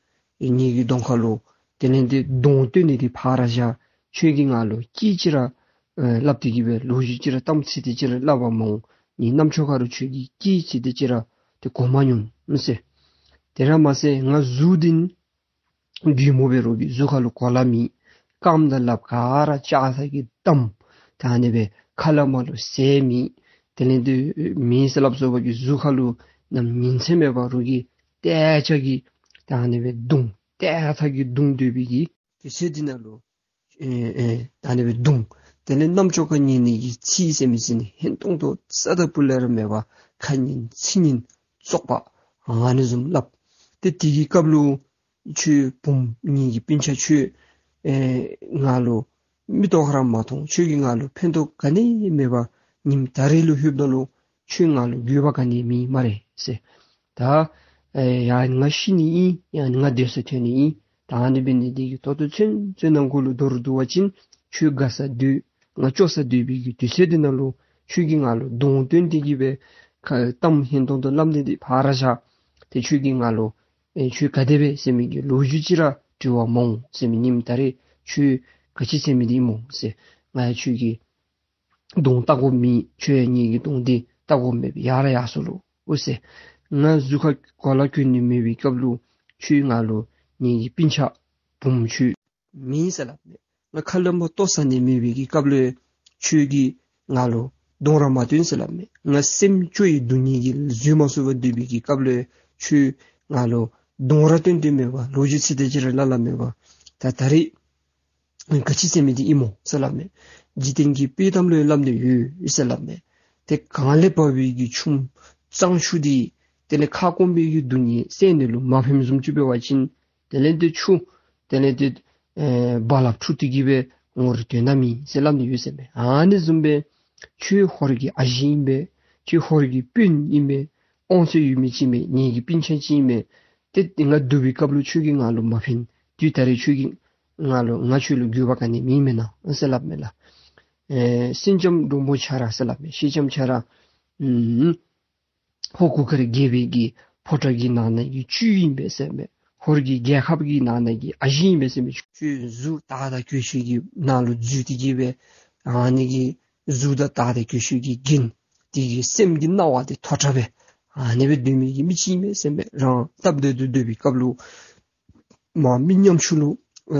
ངེ་གི་གདོང་ཁ་ལུ་དེ་ལས་ཏེ་གདོང་སྟོན་ནི་འདི་ཕར་བཞག། ཁྱོད་ཀྱིས་ང་ལུ་སྐད་ཅིག་ར་ཨེ་སླབ་སྟེ་གི་སྦེ་ལོ་རྒྱུས་ཅིག་ར་གཏམ་ཚིག་དེ་ཅིག་ར་སླབ་པ་མ་འོང་། ངེའི་རྣམ་ཅོག་ཁ་ལུ་ཁྱོད་ཀྱིས་སྐད་ཅིག་དེ་ཅིག་ར་ཏེ་གོ་མ་མྱོང་ཟེར། དེ་ར་མ་ཟད་ང་གཟུགས་འདི་རྒུད་མོ་འབད་རུང་གི་གཟུགས་ཁ་ལུ་གོ་ལ་མེད། རྐངམ་དང་ལགཔ་ག་ར་ལྕགས་ཐག་གིས་བསྡམས། ད་ཨ་ནི་སྦེ་ཁ་ལས་མར་ལུ་ཟས་མེད། དེ་ལས་ཏེ་མེད་ཟེར་སླབ་སོ་བ་གི་གཟུགས་ཁ་ལུ་ནམ་ཉིན་མཚན་མེད་པ་རུང་གི་ཏེ་ལྕགས་ཀྱིས་ད་ཨ་ནི་སྦེ་བརྡུང་། ཏེ་ཐག་གིས་བརྡུང་སྡོད་པའི་གི་དུས་ཚོད་འདི་ནང་ལུ་ཨེ་ཨེ་ད་ཨ་ནི་སྦེ་བརྡུང་། དེ་ལས་རྣམ་ཅོག་ཁར་ཉན་ནི་གི་ཚིག་ཟེར་མི་ཟེར་ནི་ཧན་ཏོང་ཏོ་རྩ་དང་སྤུ་ལས་ར་མེད་པར་ཁ་ཉན་ཚིག་ཉན་བཙོག་པ་ཨ་ནི་བཟུམ་སླབ། ཏེ་དེ་གི་སྐབས་ལུ་ཁྱོད་བུམོ་ངེ་གི་སྤུན་ཆ་ཁྱོད་ཨེ་ང་ལུ་མིག་ཏོ་ཁར་མ་མཐོང་། ཁྱོད་ཀྱིས་ང་ལུ་ཕན་ཐོགས་ག་ནི་མེད་པར་ཉིནམ་ད་རེས་ལུ་ལྷོདཔ་ད་ལུ་ཁྱོད་ང་ལུ་དགོས་པ་ག་ནི་མེད་སྨ་རེ་ཟེར། ད་ཨེ་ཡང་ང་ཤི་ནི་ཨིན། ཡང་ང་སྡོད་ས་ཐོན་ནི་ཨིན། ད་ཨ་ནི་འབད་ནི་འདི་གིས་ད་ལྟོ་ཚུན་ཚོད་ནང་འཁོད་ལུ་མདོར་བསྡུ་བ་ཅིན་ཁྱོད་དགའ་ས་སྡོད། ང་སྐྱོ་ས་སྡོད་པའི་གི་དུས་ཚོད་འདི་ནང་ལུ་ཁྱོད་ཀྱིས་ང་ལུ་གདོང་སྟོན་ཏེ་གི་སྦེ་ཁ་གཏམ་ཧན་ཏོང་ཏོ་སླབ་ནི་འདི་ཕར་བཞག། ཏེ་ཁྱོད་ཀྱིས་ང་ལུ་ཨེ་ཁྱོད་ག་དེ་སྦེ་ཟེར་མི་གི་ལོ་རྒྱུས་ཅིག་ར་དྲི་བ་མ་འོང་ཟེར་མས། ཉིནམ་ད་རེས་ཁྱོད་ག་ཅི་ཟེར་མི་འདི་ཨིན་མོ་ཟེར། ང་ཡང་ཁྱོད་ཀྱི་གདོང་བལྟ་དགོཔ་མེད། ཁྱོད་ཡང་ངེ་གི་གདོང་འདི་བལྟ་དགོཔ་མེད་པར་ཡར་ཡར་སོང་ལོ་འོ་ཟེར། ང་གཟུགས་ཁར་གོ་ལ་གྱོན་ནི་མེད་པའི་སྐབས་ལུ་ཁྱོད་ང་ལུ་ངེ་གི་སྤུན་ཆ་བུམོ་ཁྱོད་མེད་ཟེར་སླབ་མས། ང་ཁ་ལས་མར་ལྟོ་ཟ་ནི་མེད་པའི་གི་སྐབས་ལུ་ཁྱོད་ཀྱིས་ང་ལུ་གདོང་ར་མ་སྟོན་ཟེར་སླབ་མས། ང་སེམས་སྐྱོ་ཡི་སྡུག་བསྔལ་གྱིས་བཟོད་མ་ཚུགས་པར་སྡོད་པའི་གི་སྐབས་ལུ་ཁྱོད་ང་ལུ་གདོང་ར་སྟོན་ཏེ་མེད་པར་ལོ་རྒྱུས་ཚིག་དེ་ཅིག་ར་སླབ་སླབ་མེད་པར་ད་ད་རེས་ག་ཅི་ཟེར་མི་འདི་ཨིན་མོ་ཟེར་སླབ་མས། འཇིག་རྟེན་གྱི་དཔྱེ་གཏམ་ལུ་སླབ་ནི་ཡོད་ཟེར་སླབ་མས། ཏེ་གངས་ལས་འབབ་པའི་གི་ཆུ་གཙང་ཆུ་འདི་དེ་ལས་ཁ་སྐོམ་པའི་གི་སྡུག་བསྔལ་བསལ་ནི་ལུ་མ་ཕནམ་བཟུམ་ཅིག་འབད་བ་ཅིན་དེ་ལས་ཏེ་ཆུ་དེ་ལས་ཏེ་ཨེ་རྦ་རླབས་འཁྲུགས་ཏེ་གི་སྦེ་ངོ་རུ་དོན་དག་མེད་ཟེར་སླབ་ནི་ཡོད་ཟེར་མས། ཨ་ནི་བཟུམ་སྦེ་ཁྱོད་ཧོར་གྱི་ཨ་ཞེ་ཨིན་པས། ཁྱོད་ཧོར་གྱི་སྤུན་ཨིན་པས། དབང་ཚད་ཡོད་མི་ཅིག་ཨིན་པས། ངེ་གི་སྤུན་ཆ་ཅིག་ཨིན་པས། ཏེ་ང་སྡུག་པའི་སྐབས་ལུ་ཁྱོད་ཀྱིས་ང་ལུ་མ་ཕན། དུས་ད་རེས་ཁྱོད་ཀྱིས་ང་ལུ་ང་ཁྱོད་ལུ་དགོས་པ་ག་ནི་མེད་མེན་ན་ཟེར་སླབ་མས་ལགས། ཨེ་སེང་ལྕམ་འབྲུག་མོ་ཁྱོད་ར་ཟེར་སླབ་མས། སེང་ལྕམ་ཁྱོད་ར་ཨུམ་ཧོར་གུར་དཀར་རྒྱལ་པོའི་གི་ཕོ་བྲང་གི་ནང་ན་གི་བཅུད་ཨིན་པས་ཟེར་མས། ཧོར་གྱི་རྒྱལ་ཁབ་ཀྱི་ནང་ན་གི་ཨ་ཞེ་ཨིན་པས་ཟེར་མས། ཁྱོད་གཟུགས་དར་དང་གོས་ཆེན་གྱི་ནང་ལུ་འཛུལ་ཏེ་གི་སྦེ་ཨ་ནི་གི་གཟུགས་དང་དར་དང་གོས་ཆེན་གྱི་རྒྱན་དེ་གིས་སེམས་ཀྱི་སྣང་བ་དེ་མཐོ་དྲགས་སྦེ་ཨ་ནི་སྦེ་སྡོད་མི་གི་མི་ཅིག་ཨིན་པས་ཟེར་མས། རང་སྟབས་བདེ་ཏོག་ཏོ་སྡོད་པའི་སྐབས་ལུ་མ་མི་ཉམ་ཆུང་ལུ་ཨ་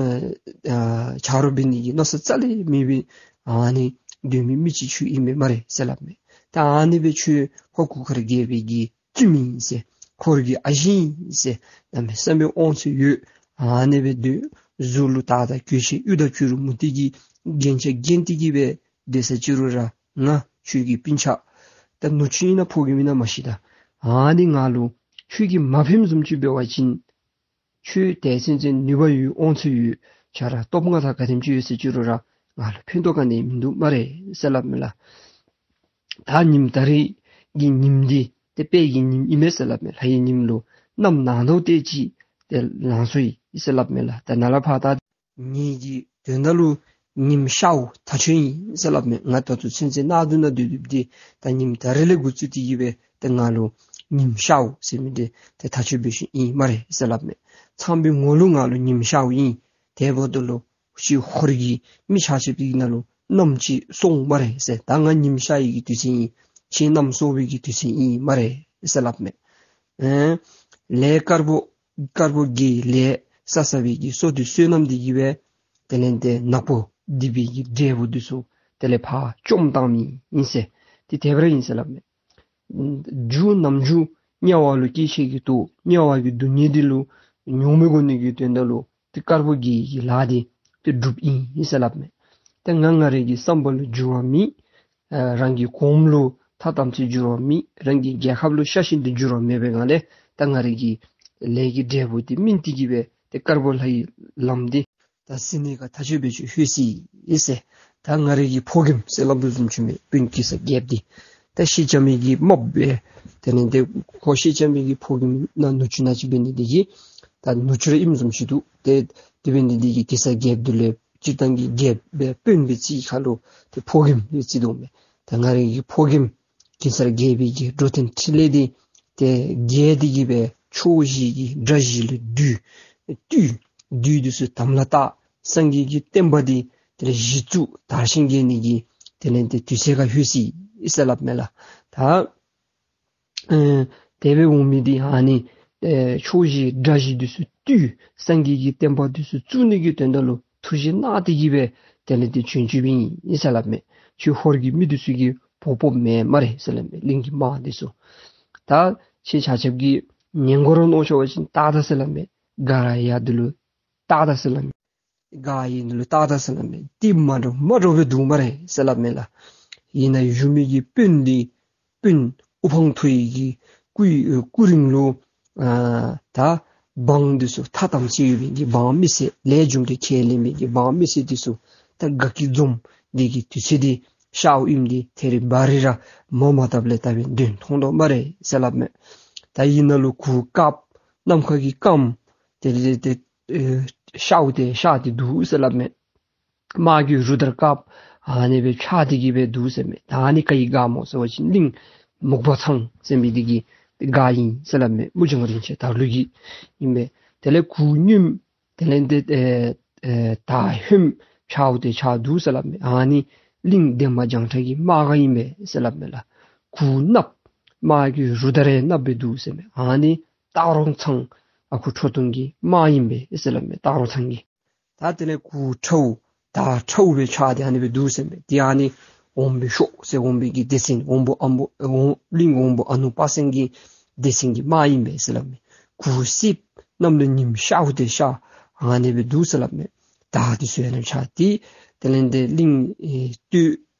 ཨ་ཆ་རོགས་འབད་ནི་གི་མནོ་བསམ་རྩ་ལས་མེད་པའི་ཨ་ནི་སྡོད་མི་མི་ཅིག་ཁྱོད་ཨིན་མས་སྨ་རེ་ཟེར་སླབ་མས། ད་ཨ་ནི་སྦེ་ཁྱོད་ཧོར་གུར་དཀར་རྒྱལ་པོའི་གི་བཙུནམོ་ཨིན་ཟེར། ཧོར་གྱི་ཨ་ཞེ་ཨིན་ཟེར། གནམ་མེད་ས་མེད་དབང་ཚད་ཡོད། ཨ་ནི་སྦེ་སྡོད། གཟུགས་ལུ་དར་དང་གོས་ཆེན་གཡུ་དང་བྱུ་རུ་མུ་ཏིག་གི་རྒྱན་ཆ་བརྒྱན་ཏེ་གི་སྦེ་སྡོད་ས་ཅིག་རུང་ར་ང་ཁྱོད་ཀྱི་སྤུན་ཆ་ད་ནུ་གཅུང་ཨིན་ན་ཕོ་རྒནམ་ཨིན་ན་མ་ཤེས་ད། ཨ་ནི་ང་ལུ་ཁྱོད་ཀྱིས་མ་ཕནམ་བཟུམ་ཅིག་འབད་བ་ཅིན་ཁྱོད་དེ་ཚུན་ཚོད་ནུས་པ་ཡོད། དབང་ཚད་ཡོད། ཁྱོད་ར་སྟོབས་མངའ་ཐང་ག་དེམ་ཅིག་ཡོད་ཟེར་ཅི་རུང་ར་ང་ལུ་ཕན་ཐོགས་ག་ནི་མིན་འདུག་སྨ་རེ་ཟེར་སླབ་མས་ལགས། ད་ཉིནམ་ད་རེས་ཀྱི་ཉིནམ་འདི་ཏེ་དཔལ་གྱི་ཉིནམ་ཨིན་མས་ཟེར་སླབ་མས། ལྷ་ཡི་ཉིནམ་ལུ་གནམ་ནངས་ཐོག་ཏེ་ཅིག་ཏེ་ལང་སོ་ཡི་ཟེར་སླབ་མས་ལགས། ད་ནཱ་ལས་ཕར་ད་ངེ་གི་དོན་དག་ལུ་ཉིམ་ཤརཝ་ཐག་ཆོད་ཨིན་ཟེར་སླབ་མས། ང་ད་ལྟོ་ཚུན་ཚོད་གནག་དུང་ནང་སྡོད་སྡོདཔ་འདི་ད་ཉིནམ་ད་རེས་ལས་འགོ་བཙུགས་ཏེ་གི་སྦེ་ད་ང་ལུ་ཉིམ་ཤརཝ་ཟེར་མི་འདི་ཏེ་ཐག་ཆོད་སྦེ་ཞུཝ་ཨིན་སྨ་རེ་ཟེར་སླབ་མས། ཚངས་པའི་ངོ་ལུ་ང་ལུ་ཉིམ་ཤརཝ་ཨིན། དེ་འབདཝ་ད་ལུ་ཁྱོད་ཧོར་གྱི་མི་ཆ་ཁྱབ་ཀྱི་ནང་ལུ་གནམ་ཅིག་སོང་སྨ་རེ་ཟེར། ད་ང་ཉིམ་ཤར་བའི་གི་དུས་ཚོད་ཨིན། ཁྱོད་གནམ་སོང་བའི་གི་དུས་ཚོད་ཨིན་སྨ་རེ་ཟེར་སླབ་མས། ཨེ་ལས་དཀར་པོ་དཀར་པོ་གི་ལས་བསགས་བསགས་པའི་གི་བསོད་བདེ་བསོད་ནམས་འདི་གིས་སྦེ་དེ་ལས་ཏེ་ནག་པོ་སྡིག་པའི་གི་འབྲས་བུ་འདི་ཚུ་དེ་ལས་ཕར་བཅོམ་བཏང་མི་ཨིན་ཟེར། ཏེ་དེ་སྦེ་ར་ཨིན་ཟེར་སླབ་མས། རྒྱུ་ནམ་རྒྱུན་དམྱལ་བ་ལུ་སྐྱེ་ཤེས་ཀྱི་དོགས་དམྱལ་བ་གི་སྡུག་བསྔལ་འདི་ལུ་མྱོང་མི་དགོ་ནི་གི་དོན་དག་ལུ་ཏེ་དཀར་པོ་གི་གི་ལཱ་འདི་ཏེ་སྒྲུབ་ཨིན་ཟེར་སླབ་མས། ཏེ་ང་ང་རའི་གི་བསམ་པ་ལུ་འགྱུར་བ་མེད། ཨ་རང་གི་གོངམ་ལུ་ཐ་དམ་ཚིག་འགྱུར་བ་མེད། རང་གི་རྒྱལ་ཁབ་ལུ་ཤ་ཞེན་འདི་འགྱུར་བ་མེད་པའི་ངང་ལས་ད་ང་རའི་གི་ལས་ཀྱི་འབྲས་བུ་འདི་སྨིན་ཏེ་གི་སྦེ་ ཏེ་དཀར་པོ་ལྷའི་ལམ་འདི་ད་ཟིན་ནི་ག་ཐག་ཆོད་སྦེ་ཅིག་ལྷོད་ཅི་ཟེར། ད་ང་རའི་གི་ཕོ་རྒནམ་ཟེར་སླབ་དོ་བཟུམ་ཅིག་མས། སྤུན་གེ་སར་རྒྱལཔོ་འདི་ད་ཤེས་ལྕམ་གྱིས་དམའ་སྦེ་དེ་ལས་ཏེ་ཁོ་ཤེས་ལྕམ་གྱི་ཕོ་རྒནམ་ནང་ནུ་གཅུང་ནང་ཅིག་འབད་ནི་འདི་གིས་ད་ནུ་གཅུང་ར་ཨིནམ་བཟུམ་ཅིག་འདུག། ཏེ་དེ་འབད་ནི་འདི་གིས་གེ་སར་རྒྱལཔོ་འདི་ལུ་སྤྱིར་བཏང་གི་རྒྱལཔོ་སྦེ་དཔོན་སྦེ་བརྩིཝ་ཁར་ལུ་ཏེ་ཕོ་རྒནམ་སྦེ་བརྩི་དོ་མས། ད་ང་རའི་གི་ཕོ་རྒནམ་གེ་སར་རྒྱལ་པོའི་གི་འགྲོ་དོན་འཕྲིན་ལས་འདི་ཏེ་རྒྱས་ཏེ་གི་སྦེ་ཕྱོགས་བཞི་གི་དགྲ་བཞི་ལུ་བཏུལ་བཏུལ་བཏུལ་འདི་ཚུ་དམ་ལ་བཏགས། སངས་རྒྱས་ཀྱི་བསྟན་པ་འདི་དེ་ལས་གཞི་བཙུགས་དར་ཞིང་རྒྱས་ནི་གི་དེ་ལས་ཏེ་དུས་ཚོད་ཁར་ལྷོད་ཅི་ཟེར་སླབ་མས་ལགས། ད་ཨེ་དེ་སྦེ་འོང་མི་འདི་ཨ་ནི་ཨེ་ཕྱོགས་བཞི་དགྲ་བཞི་འདི་ཚུ་བཏུལ་སངས་རྒྱས་ཀྱི་བསྟན་པ་འདི་ཚུ་བཙུགས་ནི་གི་དོན་དག་ལུ་ཐུགས་བཞེད་གནང་སྟེ་གི་སྦེ་དེ་ལས་ཏེ་བྱོན་བྱོནམ་ཨིན་ཟེར་སླབ་མས། ཁྱོད་ཧོར་གྱི་མི་འདི་ཚུ་གིས་འབོ་འབོཝ་མེན་སྨ་རེ་ཟེར་སླབ་མས། གླིང་གི་དམག་འདི་ཚུ་ད་ཁྱེད་ཆ་ཁྱབ་ཀྱིས་ཉན་དགོ་ར་མནོ་ཤོར་བ་ཅིན་ཏག་ཏག་ཟེར་སླབ་མས། ག་ར་ཡར་འདི་ལུ་ཏག་ཏག་ཟེར་སླབ་མས། ག་ཡར་འདི་ལུ་ཏག་ཏག་ཟེར་སླབ་མས། ཏེ་མ་འདྲཝ་མ་འདྲཝ་སྦེ་འདུག་སྨ་རེ་ཟེར་སླབ་མས་ལགས། ཨིན་ན་བཞུགས་མི་གི་སྤུན་འདི་སྤུན་དབུ་འཕང་མཐོ་ཡི་གི་སྐུ་ཨེ་སྐུ་རིང་ལུ་ཨ་ད་འབངས་འདི་ཚུ་ཐ་དམ་ཚིག་ཡོད་པའི་གི་འབངས་མི་སེར་ལས་རྒྱུ་འབྲས་ཁས་ལེན་པའི་གི་འབངས་མི་སེར་འདི་ཚུ་ད་དགའ་སྐྱིད་འཛོམས་འདི་གི་དུས་ཚོད་འདི་ཤརཝ་ཨིནམ་འདི་ཐད་རི་བ་རི་ར་མ་མ་བཏབ་ལས་བཏབ་སྦེ་དོན་མཐོང་དོ་སྨ་རེ་ཟེར་སླབ་མས། ད་ཨིན་ན་ལུ་གུར་དཀརཔོ་ནམ་མཁའ་གི་སྐརམ་དེ་ལས་ཏེ་ཨེ་ཤརཝ་ཏེ་ཤར་ཏེ་འདུག་ཟེར་སླབ་མས། དམག་གི་རུ་དར་དཀརཔོ་ཨ་ནི་སྦེ་འཕྱར་ཏེ་གི་སྦེ་འདུག་ཟེར་མས། ད་ཨ་ནི་ག་གིས་དགའ་སྨོ་ཟེར་བ་ཅིན་གླིང་མུག་པ་ཚང་ཟེར་མི་འདི་གིས་དགའ་ཡི་ཟེར་སླབ་མས། མུ་ལྗང་རིན་ཆེན་དར་ལུ་གིས་ཨིན་པས། དེ་ལས་གུར་སྔོནམོ་དེ་ལས་ཏེ་ཨེ་ཨེ་དར་ཧོནམོ་འཕྱརཝ་ཏེ་འཕྱར་འདུག་ཟེར་སླབ་མས། ཨ་ནི་གླིང་འདན་མ་བྱང་ཁྲ་གི་དམག་ཨིན་པས་ཟེར་སླབ་མས་ལགས། གུར་གནགཔོ་དམག་གི་རུ་དར་ཡང་གནགཔོ་སྦེ་འདུག་ཟེར་མས། ཨ་ནི་སྟག་རོང་ཚང་ཨ་ཁུ་ཁྲོ་ཐུང་གི་དམག་ཨིན་པས་ཟེར་སླབ་མས། སྟག་རོང་ཚང་གི། ད་དེ་ལས་གུར་ཁྲཝ་དར་ཁྲཝ་སྦེ་འཕྱར་ཏེ་ཨ་ནི་སྦེ་འདུག་ཟེར་མས། ཏེ་ཨ་ནི་འོམ་བུ་ཤོག་ཟེར་འོམ་བུ་གི་སྡེ་ཚན་འོམ་བུ་ཨམ་བུ་ཨེ་འོ་གླིང་འོམ་བུ་ཨ་ནུ་པ་སངས་ཀྱི་སྡེ་ཚན་གྱི་དམག་ཨིན་པས་ཟེར་སླབ་མས། གུར་སེརཔོ་གནམ་ལུ་ཉིམ་ཤརཝ་ཏེ་ཤར་ཨ་ནི་སྦེ་འདུག་ཟེར་སླབ་མས། དར་འདི་ཚུ་ཡང་ནཱ་འཕྱར་ཏེ་དེ་ལས་ཏེ་གླིང་ཨེ་སྟོད་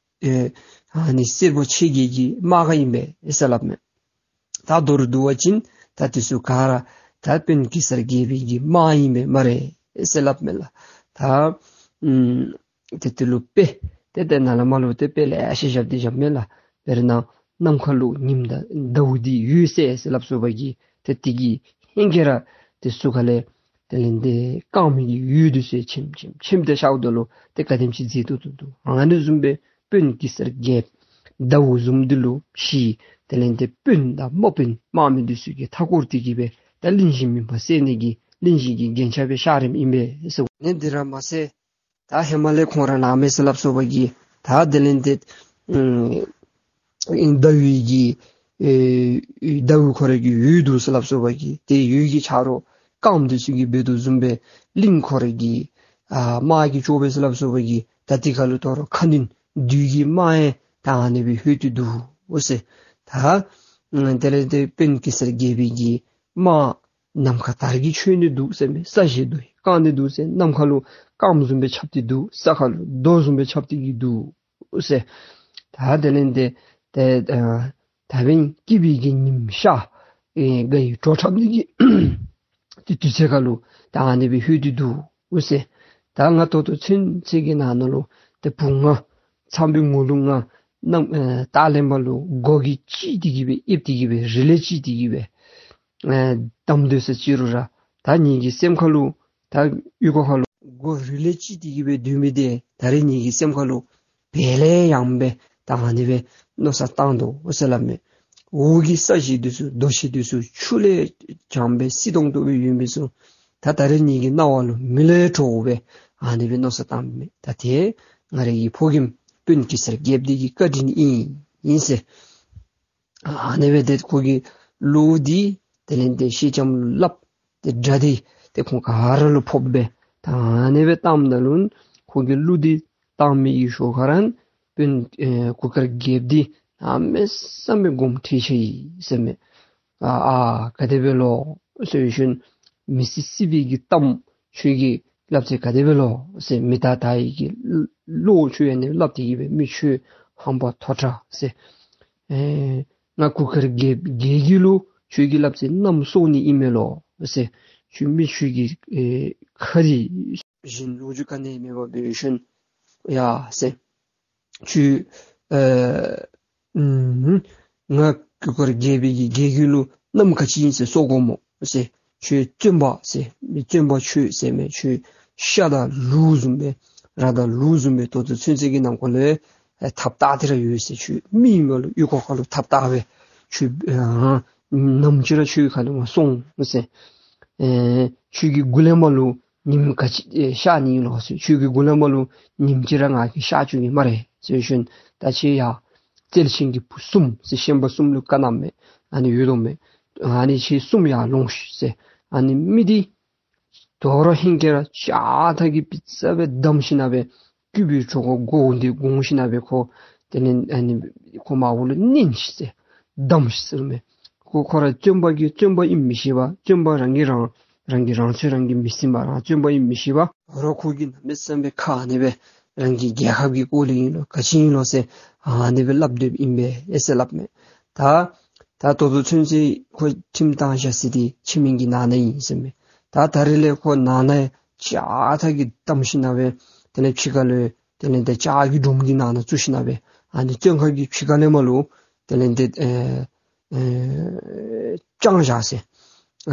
ཨེ་ཨ་ནི་སེར་པོ་ཆེ་གེ་གི་དམག་ཨིན་པས་ཟེར་སླབ་མས། ད་མདོར་བསྡུ་བ་ཅིན་ད་འདི་ཚུ་ག་ར་ད་སྤུན་གེ་སར་རྒྱལ་པོའི་གི་དམག་ཨིན་པས་སྨ་རེ་ཟེར་སླབ་མས་ལགས། ད་ཨམ་ཏེ་དེ་ལུ་དཔེ་ཏེ་ཏེ་ནཱ་ལས་མར་ལུ་ཏེ་དཔེ་ལེ་ཤ་བཞག་སྟེ་བཞགཔ་མས་ལགས། དཔེར་ན་ནམ་མཁའ་ལུ་ཉིམ་དང་ཟླཝ་འདི་འོད་གསལ་ཟེར་སླབ་སོང་བ་གི་ཏེ་དེ་གི་ཧེང་སྐལ་ར་ཏེ་ཟུར་ཁ་ལས་དེ་ལས་ཏེ་སྐརམ་གྱི་འོད་འདི་ཚུ་ཆེམ་ཆེམ་ཆེམ་སྟེ་ཤརཝ་ད་ལུ་ཏེ་ག་དེམ་ཅིག་མཛེས་ཏོག་ཏོ་འདུག། ཨ་ནི་བཟུམ་སྦེ་སྤུན་གེ་སར་རྒྱལཔོ་ཟླཝ་བཟུམ་འདི་ལུ་ཕྱི་དེ་ལས་ཏེ་སྤུན་དང་དམག་དཔོན་དམག་མི་འདི་ཚུ་གིས་མཐའ་བསྐོར་ཏེ་གི་སྦེ་ད་གླིང་བཞི་མུན་པ་སེལ་ནི་གི་གླིང་བཞི་གི་རྒྱན་ཆ་སྦེ་ཤར་རནམ་ཨིན་པས་ཟེར། ཨ་ནི་འདི་ར་མ་ཚད་ད་ཧེ་མ་ལས་ཁོང་ར་ནཱ་མས་ཟེར་སླབ་སོང་བ་གི་ད་དེ་ལས་ཏེ་ཨམ་ཟླ་འོད་ཀྱི་ཨེ་ཟླཝ་ཁོ་ར་གི་འོད་འདུག་ཟེར་སླབ་སོང་བ་གི་ཏེ་འོད་ཀྱི་ཆ་རོགས་སྐརམ་འདི་ཚུ་གིས་འབད་དོ་བཟུམ་སྦེ་གླིང་ཁོ་ར་གི་ཨ་དམག་གི་ཅོག་སྦེ་ཟེར་སླབ་སོང་བ་གི་ད་དེ་ཁར་ལུ་དོ་རུང་ཁ་གནོན་བདུད་ཀྱི་དམག་ཡང་ད་ཨ་ནི་སྦེ་ལྷོད་དེ་འདུག་ཟེར། ད་དེ་ལས་ཏེ་སྤུན་གེ་སར་རྒྱལ་པོའི་གི་དམག་ནམ་མཁའ་དར་གྱིས་ཆོད་ནི་འདུག་ཟེར་མས། ས་གཞི་འདི་བཀང་ནི་འདུག་ཟེར། ནམ་མཁའ་ལུ་སྐརམ་བཟུམ་སྦེ་ཁྱབ་སྟེ་འདུག། ས་ཁ་ལུ་རྡོ་བཟུམ་སྦེ་ཁྱབ་སྟེ་གི་འདུག་ཟེར། ད་དེ་ལས་ཏེ་ཏེ་ཨ་ད་འབདན་སྐྱིད་པའི་གི་ཉིམ་ཤར་ཨེ་དགའ་བའི་བྲོ་འཁྲབ་ནི་གི་ཏེ་དུས་ཚོད་ཁར་ལུ་ད་ཨ་ནི་སྦེ་ལྷོད་དེ་འདུག་ཟེར། ད་ང་ད་ལྟོ་ཚུན་ཚོད་ཀྱི་ནང་ན་ལུ་ཏེ་བུ་ང་ཚངས་པའི་ངོ་ལུ་ང་ནམ་ཨེ་སྟག་ལས་མར་ལུ་སྒོ་གིས་བཅིངས་ཏེ་གི་སྦེ་ཨེབ་སྟེ་གི་སྦེ་རི་ལས་བཅིངས་ཏེ་གི་སྦེ་ཨེ་བསྡམས་སྡོད་ས་ཅིག་རུང་ར་ད་ངེ་གི་སེམས་ཁར་ལུ་ད་ཡུལ་སྐོར་ཁར་ལུ་སྒོ་རི་ལས་བཅིངས་ཏེ་གི་སྦེ་སྡོད་མི་འདི་ད་རེས་ངེ་གི་སེམས་ཁར་ལུ་བལ་ལས་ཡང་སྦེ་ད་ཨ་ནི་སྦེ་མནོ་བསམ་བཏང་དོ་ཟེར་སླབ་མས། འོག་གི་ས་གཞི་འདི་ཚུ་རྡོ་གཞི་འདི་ཚུ་ཆུ་ལས་བྱང་སྦེ་བསིལ་ཏོང་ཏོ་སྦེ་ཡོད་མི་ཚུ་ད་ད་རེས་ངེ་གི་རྣ་བ་ལུ་མི་ལས་དྲོ་བའི་ཨ་ནི་སྦེ་མནོ་བསམ་བཏངམ་མས། ད་ཏེ་ང་རའི་གི་ཕོ་རྒནམ་སྤུན་གེ་སར་རྒྱལཔོ་འདི་གི་བཀའ་དྲིན་ཨིན་ཨིན་ཟེར། ཨ་ནི་སྦེ་ཏེ་ཁོ་གིས་གླུ་འདི་དེ་ལས་ཏེ་སེང་ལྕམ་ལུ་སླབ། ཏེ་སྒྲ་འདི་ཏེ་ཁོང་ག་ར་ལུ་ཕོགཔ་སྦེ་ད་ཨ་ནི་སྦེ་བཏངམ་ད་ལུ་ཁོ་གིས་གླུ་འདི་བཏང་མི་གི་ཞོར་ཁར་ར་སྤུན་ཨེ་གུར་དཀར་རྒྱལཔོ་འདི་གནམ་མེད་ས་མེད་དགོངསམ་ཁྲེལ་ཆེ་ཡི་ཟེར་མས། ཨ་ཨ་ག་དེ་སྦེ་ལོ་ཟེར་ཞུ་ན། མི་སྲིད་སྲིད་པའི་གི་གཏམ་ཁྱོད་ཀྱིས་སླབ་ཚེ་ག་དེ་སྦེ་ལོ་ཟེར། མི་རྟག་རྟག་གི་བློ་ཁྱོད་ཡང་ནི་སླབ་སྟེ་གི་སྦེ་མི་ཁྱོད་ཧམ་པ་མཐོ་དྲགས་ཟེར། ཨེ་ང་གུར་དཀར་རྒྱལ་རྒྱལ་གྱི་ལུ་ཁྱོད་ཀྱིས་སླབ་ཚེ་གནམ་སྲོག་ནི་ཨིན་མས་ལོ་ཟེར། ཁྱོད་མི་ཁྱོད་ཀྱི་ཨེ་ཁ་རི་བཞིན་ལོ་རྒྱུས་ག་ནི་མེད་པར་འབད་ཞིནམ་ཡ་ཟེར། ཁྱོད་ཨེ་ཨུམ་ང་གུར་དཀར་རྒྱལ་པོའི་གི་རྒྱལ་རྒྱུད་ལུ་གནམ་ག་ཅི་ཨིན་ཟེར་སོ་གོ་སྨོ་ཟེར། ཁྱོད་བཙོན་པ་ཟེར་མི་བཙོན་པ་ཁྱོད་ཟེར་མི་ཁྱོད་ཤ་དང་ལུག་བཟུམ་སྦེ་ར་དང་ལུག་བཟུམ་སྦེ་ད་ལྟོ་ཚུན་ཚོད་ཀྱི་ནང་འཁོད་ལུ་ཨེ་ཐགཔ་བཏགས་ཏེ་ར་ཡོད་ཟེར། ཁྱོད་མི་ཨིན་པ་ལུ་ཨོལ་ལྐོག་ཁ་ལུ་ཐགཔ་བཏགས་སྦེ་ཁྱོད་ཨ་ནམ་ཅིག་ར་ཁྱོད་ཁ་ལས་མར་སོང་ཟེར། ཨེ་ཁྱོད་ཀྱི་མགུ་ལས་མར་ལུ་ཉིམ་ག་ཅི་ཨེ་ཤར་ནི་ལོ་ཟེར། ཁྱོད་ཀྱི་མགུ་ལས་མར་ལུ་ཉིམ་ཅིག་ར་ང་གིས་ཤར་བཅུག་ནི་སྨ་རེ་ཟེར་ཞིནམ་ད་ཁྱོད་ཡ་རྩལ་ཅན་གྱི་བུ་གསུམ་ཟེར་ཤན་པ་གསུམ་ལུ་བཀའ་གནངམ་མས། ཨ་ནི་ཡོད་དོ་མས། ཨ་ནི་ཁྱེད་གསུམ་ཡར་ལོངས་ཤིག་ཟེར། ཨ་ནི་མི་འདི་དོ་རུང་ཧིང་ཁར་ལྕགས་ཐག་གིས་པི་ཙ་སྦེ་བསྡམས་ཞིནམ་སྦེ་སྐུད་པའི་གྲོགས་ཁོ་མགོ་འདི་དགོངས་ཞིནམ་སྦེ་ཁོ་དེ་ལས་ཨ་ནི་ཁོ་མར་འོག་ལུ་མནན་ཤིག་ཟེར། བསྡམས་ཤིག་ཟེར་མས། ཁོ་ཁོ་ར་བཙོན་པ་གིས་བཙོན་པ་ཨིནམ་མི་ཤེས་པར་བཙོན་པ་རང་གིས་རང་རང་གིས་རང་ཚོད་རང་གིས་མི་ཟིན་པར་རང་བཙོན་པ་ཨིནམ་མི་ཤེས་པར་རོགས་ཁོ་གིས་གནམ་མེད་ས་མེད་ཁ་ཨ་ནི་སྦེ་རང་གི་རྒྱལ་ཁབ་ཀྱི་སྐོར་ལས་ཨིན་ལོ་ག་ཅི་ཨིན་ལོ་ཟེར་ཨ་ནི་སྦེ་སླབ་སྡོདཔ་ཨིན་པས་ཨེ་ཟེར་སླབ་མས། ད་ད་ད་ལྟོ་ཚུན་ཚོད་ཁོ་ཁྲིམས་བཏང་བཞག་ས་འདི་ཁྱིམ་གྱི་ནང་ན་ཨིན་ཟེར་མས། ད་ད་རིས་ལས་ཁོ་ནང་ན་ལྕགས་ཐག་གིས་བསྡམས་ཞིནམ་སྦེ་དེ་ལས་ཕྱི་ཁ་ལུ་དེ་ལས་ཏེ་ལྕགས་ཀྱི་སྒྲོམ་གྱི་ནང་ན་བཙུགས་ཞིནམ་སྦེ་ཨ་ནི་བཙོན་ཁང་གི་ཕྱི་ཁ་ལས་མར་ལུ་དེ་ལས་ཏེ་ཨེ་ཨེ་དཔྱངས་བཞག་ཟེར།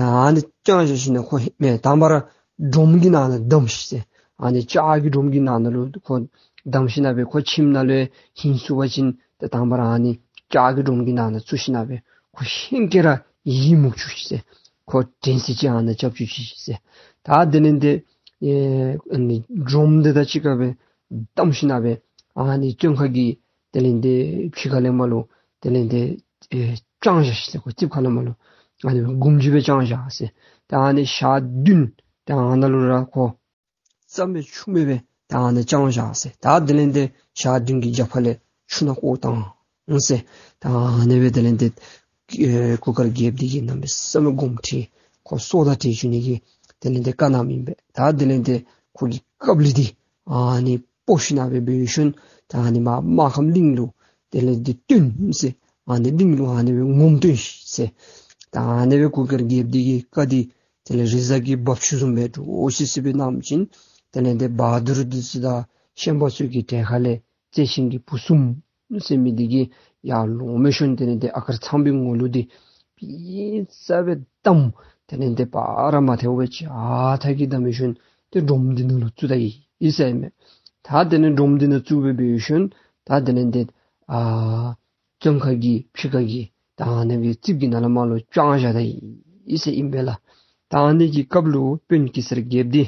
ཨ་ནི་དཔྱངས་བཞག་ཞིནམ་ཁོ་མེད་དང་པ་ར་སྒྲོམ་གྱི་ནང་ན་བསྡམས་ཤིག་ཟེར། ཨ་ནི་ལྕགས་ཀྱི་སྒྲོམ་གྱི་ནང་ན་ལུ་ཁོ་བསྡམས་ཞིནམ་སྦེ་ཁོ་ཁྱིམ་ནང་ལུ་ཧིང་སུ་བ་ཅིན་ཏེ་དང་པ་ར་ཨ་ནི་ལྕགས་ཀྱི་སྒྲོམ་གྱི་ནང་ན་བཙུགས་ཞིནམ་སྦེ་ཁོ་ཧིང་ཁར་ར་ཡི་མུག་བཅུག་ཤིག་ཟེར། ཁོ་དྲན་ཤེས་ཅིག་ཨ་ནཱ་རྐྱབ་བཅུག་ཤིག་ཟེར། ད་དེ་ལས་ཏེ་ཨེ་ཨ་ནི་སྒྲོམ་འདི་དང་གཅིག་ཁར་སྦེ་བསྡམས་ཞིནམ་སྦེ་ཨ་ནི་བཙོན་ཁང་གི་དེ་ལས་ཏེ་ཕྱི་ཁ་ལས་མར་ལུ་དེ་ལས་ཏེ་ཨེ་དཔྱངས་བཞག་ཤིག་ཟེར། ཁོ་རྩིབ་ཁ་ལས་མར་ལུ་ཨ་ནི་སྒྲོམ་གྱིས་སྦེ་དཔྱངས་བཞག་ཟེར། ད་ཨ་ནི་ཞག་བདུན་ད་ཨ་ནཱ་ལུ་ར་ཁོ་རྩ་མེད་ཆུ་མེད་སྦེ་ད་ཨ་ནི་དཔྱངས་བཞག་ཟེར། ད་དེ་ལས་ཏེ་ཞག་བདུན་གྱི་རྒྱབ་ཁ་ལས་ཆུ་ནང་བཀོ་བཏང་ཟེར། ད་ཨ་ནི་སྦེ་དེ་ལས་ཏེ་ཨེ་གུར་དཀར་རྒྱལཔོ་འདི་གིས་གནམ་མེད་ས་མེད་དགོངསམ་ཁྲེལ་ཁོ་སྲོག་དང་བྲལ་བཅུག་ནི་གི་དེ་ལས་ཏེ་བཀའ་གནངམ་ཨིན་པས། ད་དེ་ལས་ཏེ་ཁོ་གིས་ཀབ་ལི་འདི་ཨ་ནི་སྤོ་ཞིནམ་སྦེ་འབད་ཞིནམ་ད་ཨ་ནི་མར་སྨར་ཁམས་གླིང་ལུ་དེ་ལས་ཏེ་བཏོན་ཟེར། ཨ་ནི་གླིང་ལུ་ཨ་ནི་སྦེ་ངོམ་བཏོན་ཤིག་ཟེར། ད་ཨ་ནི་སྦེ་གུར་དཀར་རྒྱལཔོ་འདི་གིས་བཀའ་འདི་དེ་ལས་རི་གཟར་གྱི་འབབ་ཆུ་བཟུམ་སྦེ་འགྱོ་ཤིག་ཟེར་སྦེ་གནངམ་ཅིག་དེ་ལས་ཏེ་བ་དུར་འདི་ཚུ་དང་ཤན་པ་ཚུ་གི་གྲལ་ཁ་ལས་རྩལ་ཅན་གྱི་བུ་གསུམ་ཟེར་མི་འདི་གིས་ཡར་ལོང་མི་ཞིནམ་དེ་ལས་ཏེ་ཨ་དཀར་ཚངས་པའི་ངོ་ལུག་འདི་པི་ཙ་སྦེ་བསྡམས། དེ་ལས་ཏེ་བར་མ་ཐལཝ་སྦེ་ལྕགས་ཐག་གིས་བསྡམས་ཞིནམ་ཏེ་སྒྲོམ་འདི་ནང་ལུ་བཙུགས་ད་ཡི་ཟེར་མས། ད་དེ་ལས་སྒྲོམ་འདི་ནང་བཙུགས་སྦེ་འབད་ཞིནམ་ད་དེ་ལས་ཏེ་ཨ་བཙོན་ཁང་གི་ཕྱི་ཁ་གི་ད་ཨ་ནི་སྦེ་རྩིབ་ཀྱི་ནང་ལས་མར་ལུ་དཔྱངས་བཞག་ད་ཡི་ཟེར་ཨིན་པས་ལགས། ད་ཨ་ནི་གི་སྐབས་ལུ་དཔོན་གེ་སར་རྒྱལཔོ་འདི་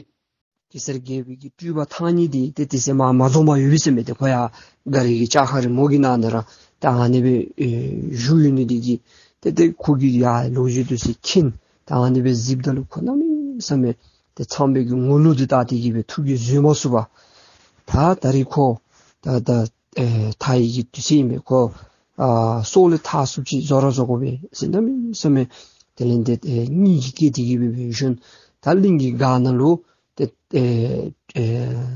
གེ་སར་རྒྱལ་པོའི་གི་སྤྲུལ་པ་ཐང་རྙེད་འདི་ཏེ་དེ་ཚེ་མ་མ་འཛོམས་པར་ཡོད་པས་ཟེར་མས། ཏེ་ཁོ་ཡར་མགར་གྱི་ལྕགས་མཁར་རིངམོ་གི་ནང་ན་ར་ད་ཨ་ནི་སྦེ་ཨེ་བཞུགས་ཡོད་ནི་འདི་གིས་ཏེ་ཏེ་ཁོ་གིས་ཡར་ལོ་རྒྱུས་འདི་ཚུ་མཁྱེན། ད་ཨ་ནི་སྦེ་གཟིགསཔ་ད་ལུ་ཁོ་གནམ་མེད་ས་མེད་ཏེ་ཚངས་པའི་གི་ངོ་ལུག་འདི་བལྟ་སྟེ་གིས་སྦེ་ཐུགས་ཀྱིས་བཟོད་མ་ཚུགས་པར་ད་ད་རིས་ཁོ་ད་ད་ཨེ་ཐར་ཡི་གི་དུས་ཚོད་ཨིན་པས། ཁོ་ཨ་སྲོག་ལས་ཐར་ཚུགསཔ་ཅིག་བཟོ་ར་བཟོ་དགོ་པས་ཟེར་གནམ་མེད་ས་མེད་དེ་ལས་ཏེ་ཨེ་གཉིད་ཀྱིས་བསྐྱེད་དེ་གིས་སྦེ་འབད་ཞིནམ་ད་གླིང་གི་སྒར་ནང་ལུ་ཏེ་ཨེ་ཨེ་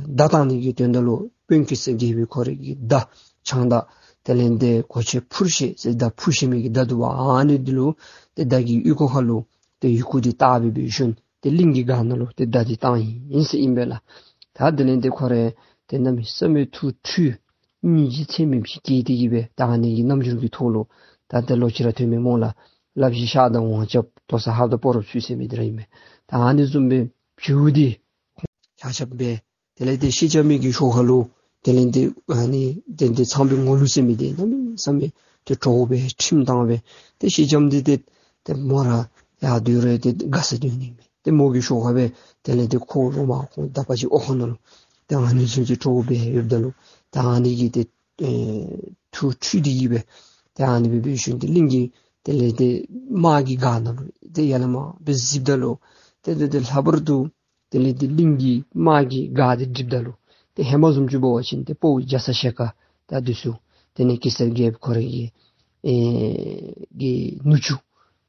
མདའ་བཏང་ནི་གི་དོན་དག་ལུ་དཔོན་གེ་སར་རྒྱལ་པོའི་ཁོ་རའི་གི་མདའ་ཆང་མདའ་དེ་ལས་ཏེ་གོ་ཆས་འཕུར་ཤེས་ཟེར་མདའ་འཕུར་ཤེས་མི་གི་མདའ་འདུག་པ། ཨ་ནི་འདི་ལུ་ཏེ་མདའ་གི་ཨོལ་ལྐོག་ཁ་ལུ་ཏེ་ཡི་གུ་འདི་བཏགས་སྦེ་འབད་ཞིནམ་ཏེ་གླིང་གི་སྒར་ནང་ལུ་ཏེ་མདའ་འདི་བཏང་ཡི་ཟེར་ཨིན་པས་ལགས། ད་དེ་ལས་ཏེ་ཁོ་ར་ཏེ་གནམ་མེད་ས་མེད་ཐུགས་འཁྲུལ་གཉིད་ཀྱི་ཚད་མེདཔ་ཅིག་སྐྱེས་ཏེ་གིས་སྦེ་ད་ཨ་ནི་གི་རྣམ་འགྱུར་གྱི་ཐོག་ལུ་ད་ཏེ་ལོག་ཅི་ར་ཐོན་མས་སྨོ་ལགས། སླབ་གཞི་ཤ་དང་ཝང་རྐྱབ་དོ་ས་ཧབ་དང་སྤོ་རོགཔ་ཚུ་ཟེར་མི་འདི་ར་ཨིན་མས། ད་ཨ་ནི་བཟུམ་སྦེ་བྱིའུ་འདི་ཤ་རྐྱབ་སྦེ་དེ་ལས་ཏེ་ཤེས་ལྕམ་མི་གི་ཤོག་ཁ་ལུ་དེ་ལས་ཏེ་ཨ་ནི་དེ་ཏེ་ཚངས་པའི་ངོ་ལུག་ཟེར་མི་འདི་གནམ་མེད་ས་མེད་ཏེ་གྲོགས་སྦེ་ཁྲིམས་བཏང་སྦེ་ཏེ་ཤེས་ལྕམ་འདི་ཏེ་ཏེ་མོ་ར་ཡར་སྡོད་རུང་ཏེ་དགའ་ས་སྡོད་ནི་མས། ཏེ་མོ་གི་ཤོག་ཁ་སྦེ་དེ་ལས་ཏེ་ཁོ་ལོག་མར་ཁོང་དག་པ་ཅིག་ཨོ་ཁོ་ནང་ལུ་ཏེ་ཨ་ནི་བཟུམ་ཅིག་གྲོགས་སྦེ་ཡོདཔ་ད་ལུ་ད་ཨ་ནི་གིས་ཏེ་ཨེ་ཐུགས་འཁྲུལ་ཏེ་གིས་སྦེ་ཏེ་ཨ་ནི་སྦེ་འབད་ཞིནམ་ཏེ་གླིང་གི་དེ་ལས་ཏེ་དམག་གི་སྒར་ནང་ལུ་ཏེ་ཡར་ལས་མར་སྦེ་གཟིགསཔ་ད་ལུ་ཏེ་ཏེ་ཏེ་ལྷག་པར་དུ་དེ་ལས་ཏེ་གླིང་གི་དམག་གི་སྒར་འདི་སྒྲིགཔ་ད་ལུ་ཏེ་ཧེ་མ་བཟུམ་ཅིག་འབད་བ་ཅིན་ཏེ་དཔའ་བོ་རྒྱ་ཚ་ཞལ་དཀར་དང་འདི་ཚུ་དེ་ལས་གེ་སར་རྒྱལཔོ་ཁོ་རའི་གི་ཨེ་གི་ནུ་གཅུང་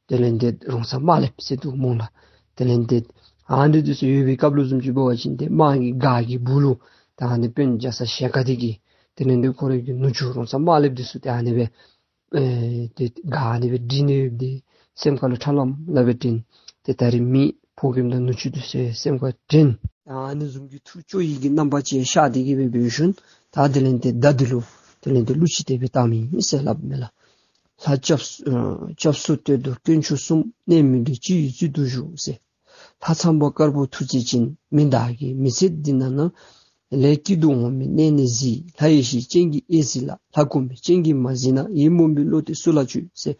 དེ་ལས་ཏེ་རོང་ཚ་དམར་ལེབ་ཟེར་འདུག་སྨོ་ལགས། དེ་ལས་ཏེ་ཨ་ནི་འདི་ཚུ་ཡོད་པའི་སྐབས་ལུ་བཟུམ་ཅིག་འབད་བ་ཅིན་ཏེ་དམག་གི་སྒར་གྱི་སྦུག་ལུ་ད་ཨ་ནི་དཔོན་རྒྱ་ཚ་ཞལ་དཀར་འདི་གིས་དེ་ལས་ཏེ་ཁོ་རའི་གི་ནུ་གཅུང་རོང་ཚ་དམར་ལེབ་འདི་ཚུ་ཏེ་ཨ་ནི་སྦེ་ཨེ་ཏེ་སྒར་ཨ་ནི་སྦེ་སྒྲིག་ནི་ཡོདཔ་འདི་སེམས་ཁ་ལུ་ཁྲ་ལམ་ལམ་སྦེ་དྲན། ཏེ་ད་རིས་མི་ ཕོ་རྒནམ་དང་ནུ་གཅུང་འདི་ཚུ་སེམས་ཁར་དྲན། ད་ཨ་ནི་བཟུམ་གྱི་ཐུགས་སྐྱོ་བའི་གི་རྣམ་པ་ཅིག་ཤར་ཏེ་གི་སྦེ་འབད་ཞིནམ་ད་དེ་ལས་ཏེ་མདའ་འདི་ལུ་དེ་ལས་ཏེ་གླུ་ཅིག་དེ་སྦེ་བཏངམ་ཨིན་ཟེར་སླབ་མས་ལགས། ལྷ་སྐྱབས་སུ་ཨ་སྐྱབས་སུ་བསྟོད་དོ་དཀོན་མཆོག་གསུམ། གནས་མི་འདོད་སྤྱི་ཡི་རྩིས་དུ་བཞུགས་ཟེར། ལྷ་ཚངས་པ་དཀར་པོ་ཐུགས་རྗེ་ཅན། མི་བདག་གི་མི་ཚེ་འདི་ནང་ན་ལས་སྐྱིད་སྡུག་འོང་མི་གནས་ནས་གཟིགས། ལྷ་ཡེ་ཤེས་སྤྱན་གྱིས་ཨེ་གཟིགས་ལ། ལྷ་སྐུ་མེད་སྤྱན་གྱིས་མ་གཟིགས་ན། ཡིད་རྨོངས་པའི་བློ་དེ་སུ་ལ་བཅོལ་ཟེར།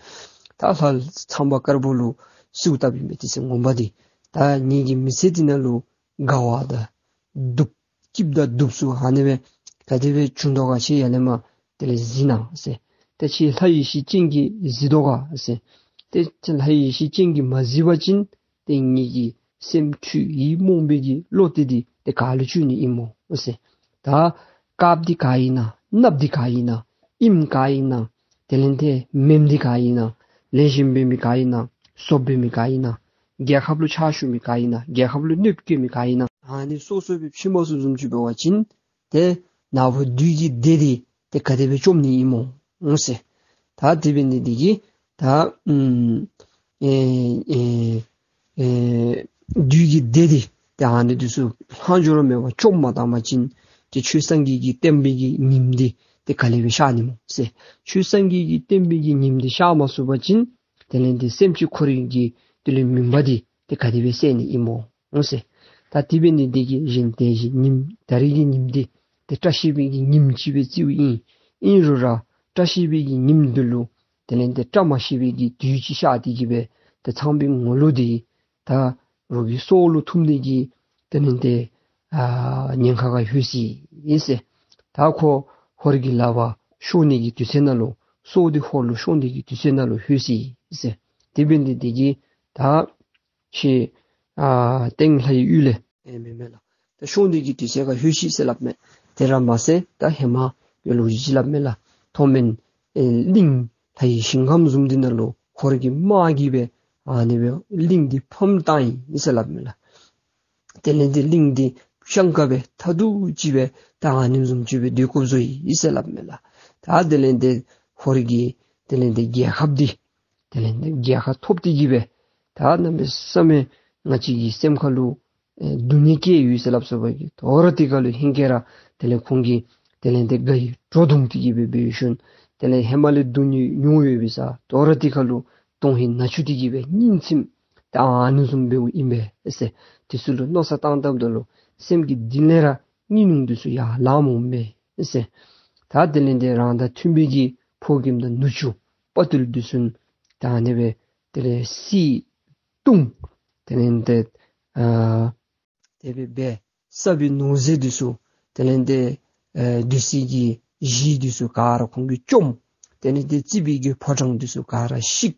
ད་ལྷ་ཚངས་པ་དཀར་པོ་ལུ་གསོལཝ་བཏབ་ཨིན་པས། དེ་ཚེ་ངོ་མ་འདི་ད་ངེ་གི་མི་ཚེ་འདི་ནང་ལུ་དགའ་བ་དང་སྡུག་སྐྱིདཔ་དང་སྡུག་ཚུ་ཨ་ནི་སྦེ་ག་དེ་སྦེ་བྱུང་དོ་ག་ཁྱེད་ཡར་ལས་མར་དེ་ལས་གཟིགས་གནང་ཟེར། ད་ཁྱེད་ལྷ་ཡེ་ཤེས་སྤྱན་གྱིས་གཟིགས་དོ་ག་ཟེར། ཏེ་ལྷ་ཡེ་ཤེས་སྤྱན་གྱིས་མ་གཟིགས་པ་ཅིན་ཏེ་ངེ་གི་སེམས་འཁྲུལ་ཡིད་རྨོངས་པའི་གི་བློ་དེ་འདི་ཏེ་ག་ལུ་བཅོལ་ནི་ཨིན་མོ་ཟེར། ད་དཀརཔོ་འདི་ག་ཨིན་ན། གནགཔོ་འདི་ག་ཨིན་ན། ཨེམ་ག་ཨིན་ན། དེ་ལས་ཏེ་མེནམ་འདི་ག་ཨིན་ན། ལེགས་ཤོམ་འབད་མི་ག་ཨིན་ན། ཟོགཔ་འབད་མི་ག་ཨིན་ན། རྒྱལ་ཁབ་ལུ་ཕྱག་ཞུ་མི་ག་ཨིན་ན། རྒྱལ་ཁབ་ལུ་གནོདཔ་བཀལ་མི་ག་ཨིན་ན། ཨ་ནི་སོ་སོ་སྦེ་ཕྱེ་མ་ཚུགསཔ་བཟུམ་ཅིག་འབད་བ་ཅིན་ཏེ་ནཱ་བུ་བདུད་ཀྱི་སྡེ་འདི་ཏེ་ག་དེ་སྦེ་བཅོམ་ནི་ཨིན་མོ་ཟེར། ད་དེ་འབད་ནི་འདི་གིས་ད་ཨམ་ཨེ་ཨེ་ཨེ་བདུད་ཀྱི་སྡེ་འདི་ཏེ་ཨ་ནི་འདི་ཚུ་ལྷག་འཕྲོ་ར་མེད་པར་བཅོམ་མ་བཏང་པ་ཅིན་ཏེ་ཆོས་སངས་རྒྱས་ཀྱི་བསྟན་པའི་གི་ཉིམ་འདི་ཏེ་ག་ལས་སྦེ་ཤར་ནི་མོ་ཟེར། ཆོས་སངས་རྒྱས་ཀྱི་བསྟན་པའི་གི་ཉིམ་འདི་ཤར་མ་ཚུགས་པ་ཅིན་དེ་ལས་ཏེ་སེམས་ཅན་འཁོར་བའི་གི་དེ་ལས་མུན་པ་འདི་ཏེ་ག་དེ་སྦེ་སེལ་ནི་ཨིན་མོ་ཟེར། ད་དེ་འབད་ནི་འདི་གིས་གཞན་དེ་བཞིན་ཉིམ་ད་རིས་ཀྱི་ཉིམ་འདི་ཏེ་བཀྲ་ཤིས་པའི་གི་ཉིམ་ཅིག་སྦེ་བརྩིཝ་ཨིན། ཨིན་རུང་ར་བཀྲ་ཤིས་པའི་གི་ཉིམ་འདི་ལུ་དེ་ལས་ཏེ་བཀྲ་མ་ཤིས་པའི་གི་བདུད་ཅིག་ཤར་ཏེ་གི་སྦེ་ཏེ་ཚངས་པའི་ངོ་ལུག་འདི་ད་རོགས་ཀྱི་སྲོག་ལུ་ཐུག་ནི་གི་དེ་ལས་ཏེ་ཨ་ཉེན་ཁ་ཁར་ལྷོད་ཅི་ཨིན་ཟེར། ད་ཁོ་ཧོར་གྱི་ལག་པར་ཤོར་ནི་གི་དུས་ཚོད་ནང་ལུ་སྲོག་འདི་ཧོར་ལུ་ཤོར་ནི་གི་དུས་ཚོད་ནང་ལུ་ལྷོད་ཅི་ཨིན་ཟེར། དེ་འབད་ནི་འདི་གིས་ད་ཁྱེད་ཨ་སྟེང་ལྷའི་ཡུལ་ལས་ཨེ་མེན་མེན་ལགས། ད་ཤོར་ནི་གི་དུས་ཚོད་ཁར་ལྷོད་ཅི་ཟེར་སླབ་མས། དེ་ར་མ་ཚད་ད་ཧེ་མ་ཡོད་ལུགས་ཅིག་སླབ་མས་ལགས། མཐོ་དམན་ཨེ་གླིང་ལྷའི་ཞིང་ཁམས་བཟུམ་འདི་ནང་ལུ་ཧོར་གྱི་དམག་གིས་སྦེ་ཨ་ནི་སྦེ་གླིང་འདི་ཕམ་བཏང་ཡི་ཟེར་སླབ་མས་ལགས། དེ་ལས་ཏེ་གླིང་འདི་སྤྱང་ཀ་སྦེ་ཐ་དུ་ཅིག་སྦེ་ད་ཨ་ནི་བཟུམ་ཅིག་སྦེ་སྡོད་དགོཔ་བཟོ་ཡི་ཟེར་སླབ་མས་ལགས། ད་དེ་ལས་ཏེ་ཧོར་གྱི་དེ་ལས་ཏེ་རྒྱལ་ཁབ་འདི་དེ་ལས་ཏེ་རྒྱལ་ཁ་ཐོབ་སྟེ་གི་སྦེ་ད་གནམ་མེད་ས་མེད་ང་བཅས་ཀྱི་སེམས་ཁ་ལུ་ཨེ་སྡུག་བསྔལ་བསྐྱེད་ཡོད་ཟེར་སླབ་སོ་བ་གི། དོ་རུང་དེ་ཁར་ལུ་ཧེང་སྐལ་ར་དེ་ལས་ཁོང་གིས་དེ་ལས་ཏེ་དགའ་བའི་བྲོ་བརྡུང་སྟེ་གི་སྦེ་འབད་ཞིནམ་དེ་ལས་ཧེ་མ་ལས་སྡུག་བསྔལ་མྱོང་ཡོད་པའི་ས་དོ་རུང་དེ་ཁར་ལུ་དོན་ཧིང་ནང་ཆུད་དེ་གི་སྦེ་སྙིང་ཚིམ་ད་ཨ་ནི་བཟུམ་འབདཝ་ཨིན་པས་ཟེར། དེ་ཚུ་ལུ་མནོ་བསམ་བཏང་བཏངམ་ད་ལུ་སེམས་ཀྱི་གཏིང་ལས་ར་གཉིད་ནུབ་འདི་ཚུ་ཡར་ལངམ་མས་ཟེར། ད་དེ་ལས་ཏེ་རང་དང་མཐུན་པའི་གི་ཕོ་རྒནམ་དང་ནུ་གཅུང་དཔའ་རྟུལ་འདི་ཚུ་ད་ཨ་ནི་སྦེ་དེ་ལས་བསད་བརྡུང་དེ་ལས་ཏེ་ཨ་དེ་སྦེ་འབད་ས་སྦེ་ནོར་རྫས་འདི་ཚུ་དེ་ལས་ཏེ་ཨེ་བདུད་རྩི་གི་གཞི་འདི་ཚུ་ག་ར་ཁོང་གིས་བཅོམ། དེ་ལས་ཏེ་རྩིག་པའི་གི་ཕོ་བྲང་འདི་ཚུ་ག་ར་བཤིག།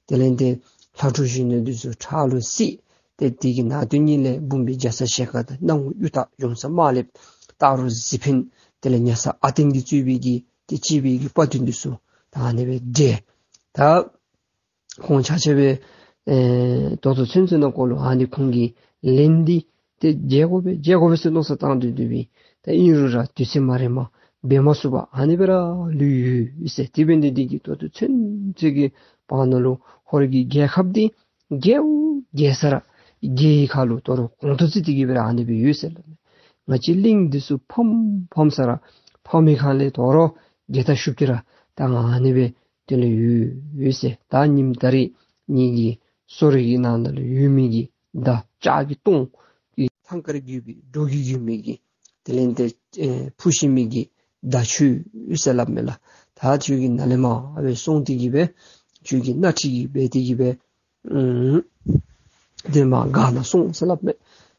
དེ་ལས་ཏེ་ལྷ་ཕྲུག་གཞོན་ནུ་འདི་ཚུ་ཁྲག་ལུ་བསྲེགས། ཏེ་དེ་གི་ནང་དོན་ཉིད་ལས་འབུམ་པའི་རྒྱ་ཚ་ཞལ་དཀར་དང་སྣང་ངུ་གཡུ་སྟག་འབྱུང་བཟའ་དམར་ལེབ་སྟག་རོང་གཟིག་འཕེན་དེ་ལས་ཉ་ཚ་ཨ་བརྟན་གྱིས་གཙོས་པའི་གི་ཏེ་གཅེས་པའི་གི་དཔའ་རྟུལ་འདི་ཚུ་ད་ཨ་ནི་སྦེ་བསྒྲལ། ད་ཁོང་ཆ་ཁྱབ་སྦེ་ཨེ་ད་ལྟོ་ཚུན་ཚོད་ནང་འཁོད་ལུ་ཨ་ནི་ཁོང་གི་ལན་འདི་ཏེ་འཇལ་དགོ་པས་འཇལ་དགོ་པས་ཟེར་མནོ་བསམ་བཏང་སྡོད་སྡོདཔ་ཨིན། ད་ཨིན་རུང་ར་དུས་ཚོད་མ་རན་པར་འབད་མ་ཚུགས་པར་ཨ་ནི་སྦེ་ར་ལུས་ཡོད་ཟེར། དེ་འབད་ནི་འདི་གིས་ད་ལྟོ་ཚུན་ཚོད་ཀྱི་བར་ན་ལུ་ཧོར་གྱི་རྒྱལ་ཁབ་འདི་རྒྱལ་རྒྱལ་ས་ར་རྒྱལ་བའི་ཁ་ལུ་ད་རུང་གོང་དུ་བརྩིས་ཏེ་གི་སྦེ་ར་ཨ་ནི་སྦེ་ཡོད་ཟེར་སླབ་མས། ང་བཅས་གླིང་འདི་ཚུ་ཕམ་ཕམ་ས་ར་ཕམ་མི་ཁ་ལས་ད་རུང་རྒྱལ་ཐ་ཤུབ་ཀྱི་ར་ད་ཨ་ནི་སྦེ་དེ་ལས་ཡོད་ཡོད་ཟེར། ད་ཉིནམ་ད་རིས་ངེ་གི་སོ་རི་གི་ནང་ན་ལུ་ཡོད་མི་གི་མདའ་ལྕགས་ཀྱི་ལྟོང་གི་ཐང་དཀར་གྱི་སྦེ་འགྲོ་གི་ཡོད་མི་གི་དེ་ལས་ཏེ་ཨེ་འཕུར་ཤེས་མི་གི་མདའ་ཆུ་ཡོད་ཟེར་སླབ་མས་ལགས། ད་ཁྱོད་ཀྱིས་ནཱ་ལས་མར་ཨ་སྦེ་སོང་སྟེ་གི་སྦེ་ཁྱོད་ཀྱིས་སྣ་ཁྲིད་ཀྱི་སྦེ་དེ་གི་སྦེ་ཨུམ་དེ་མར་སྒར་ནང་སོང་ཟེར་སླབ་མས།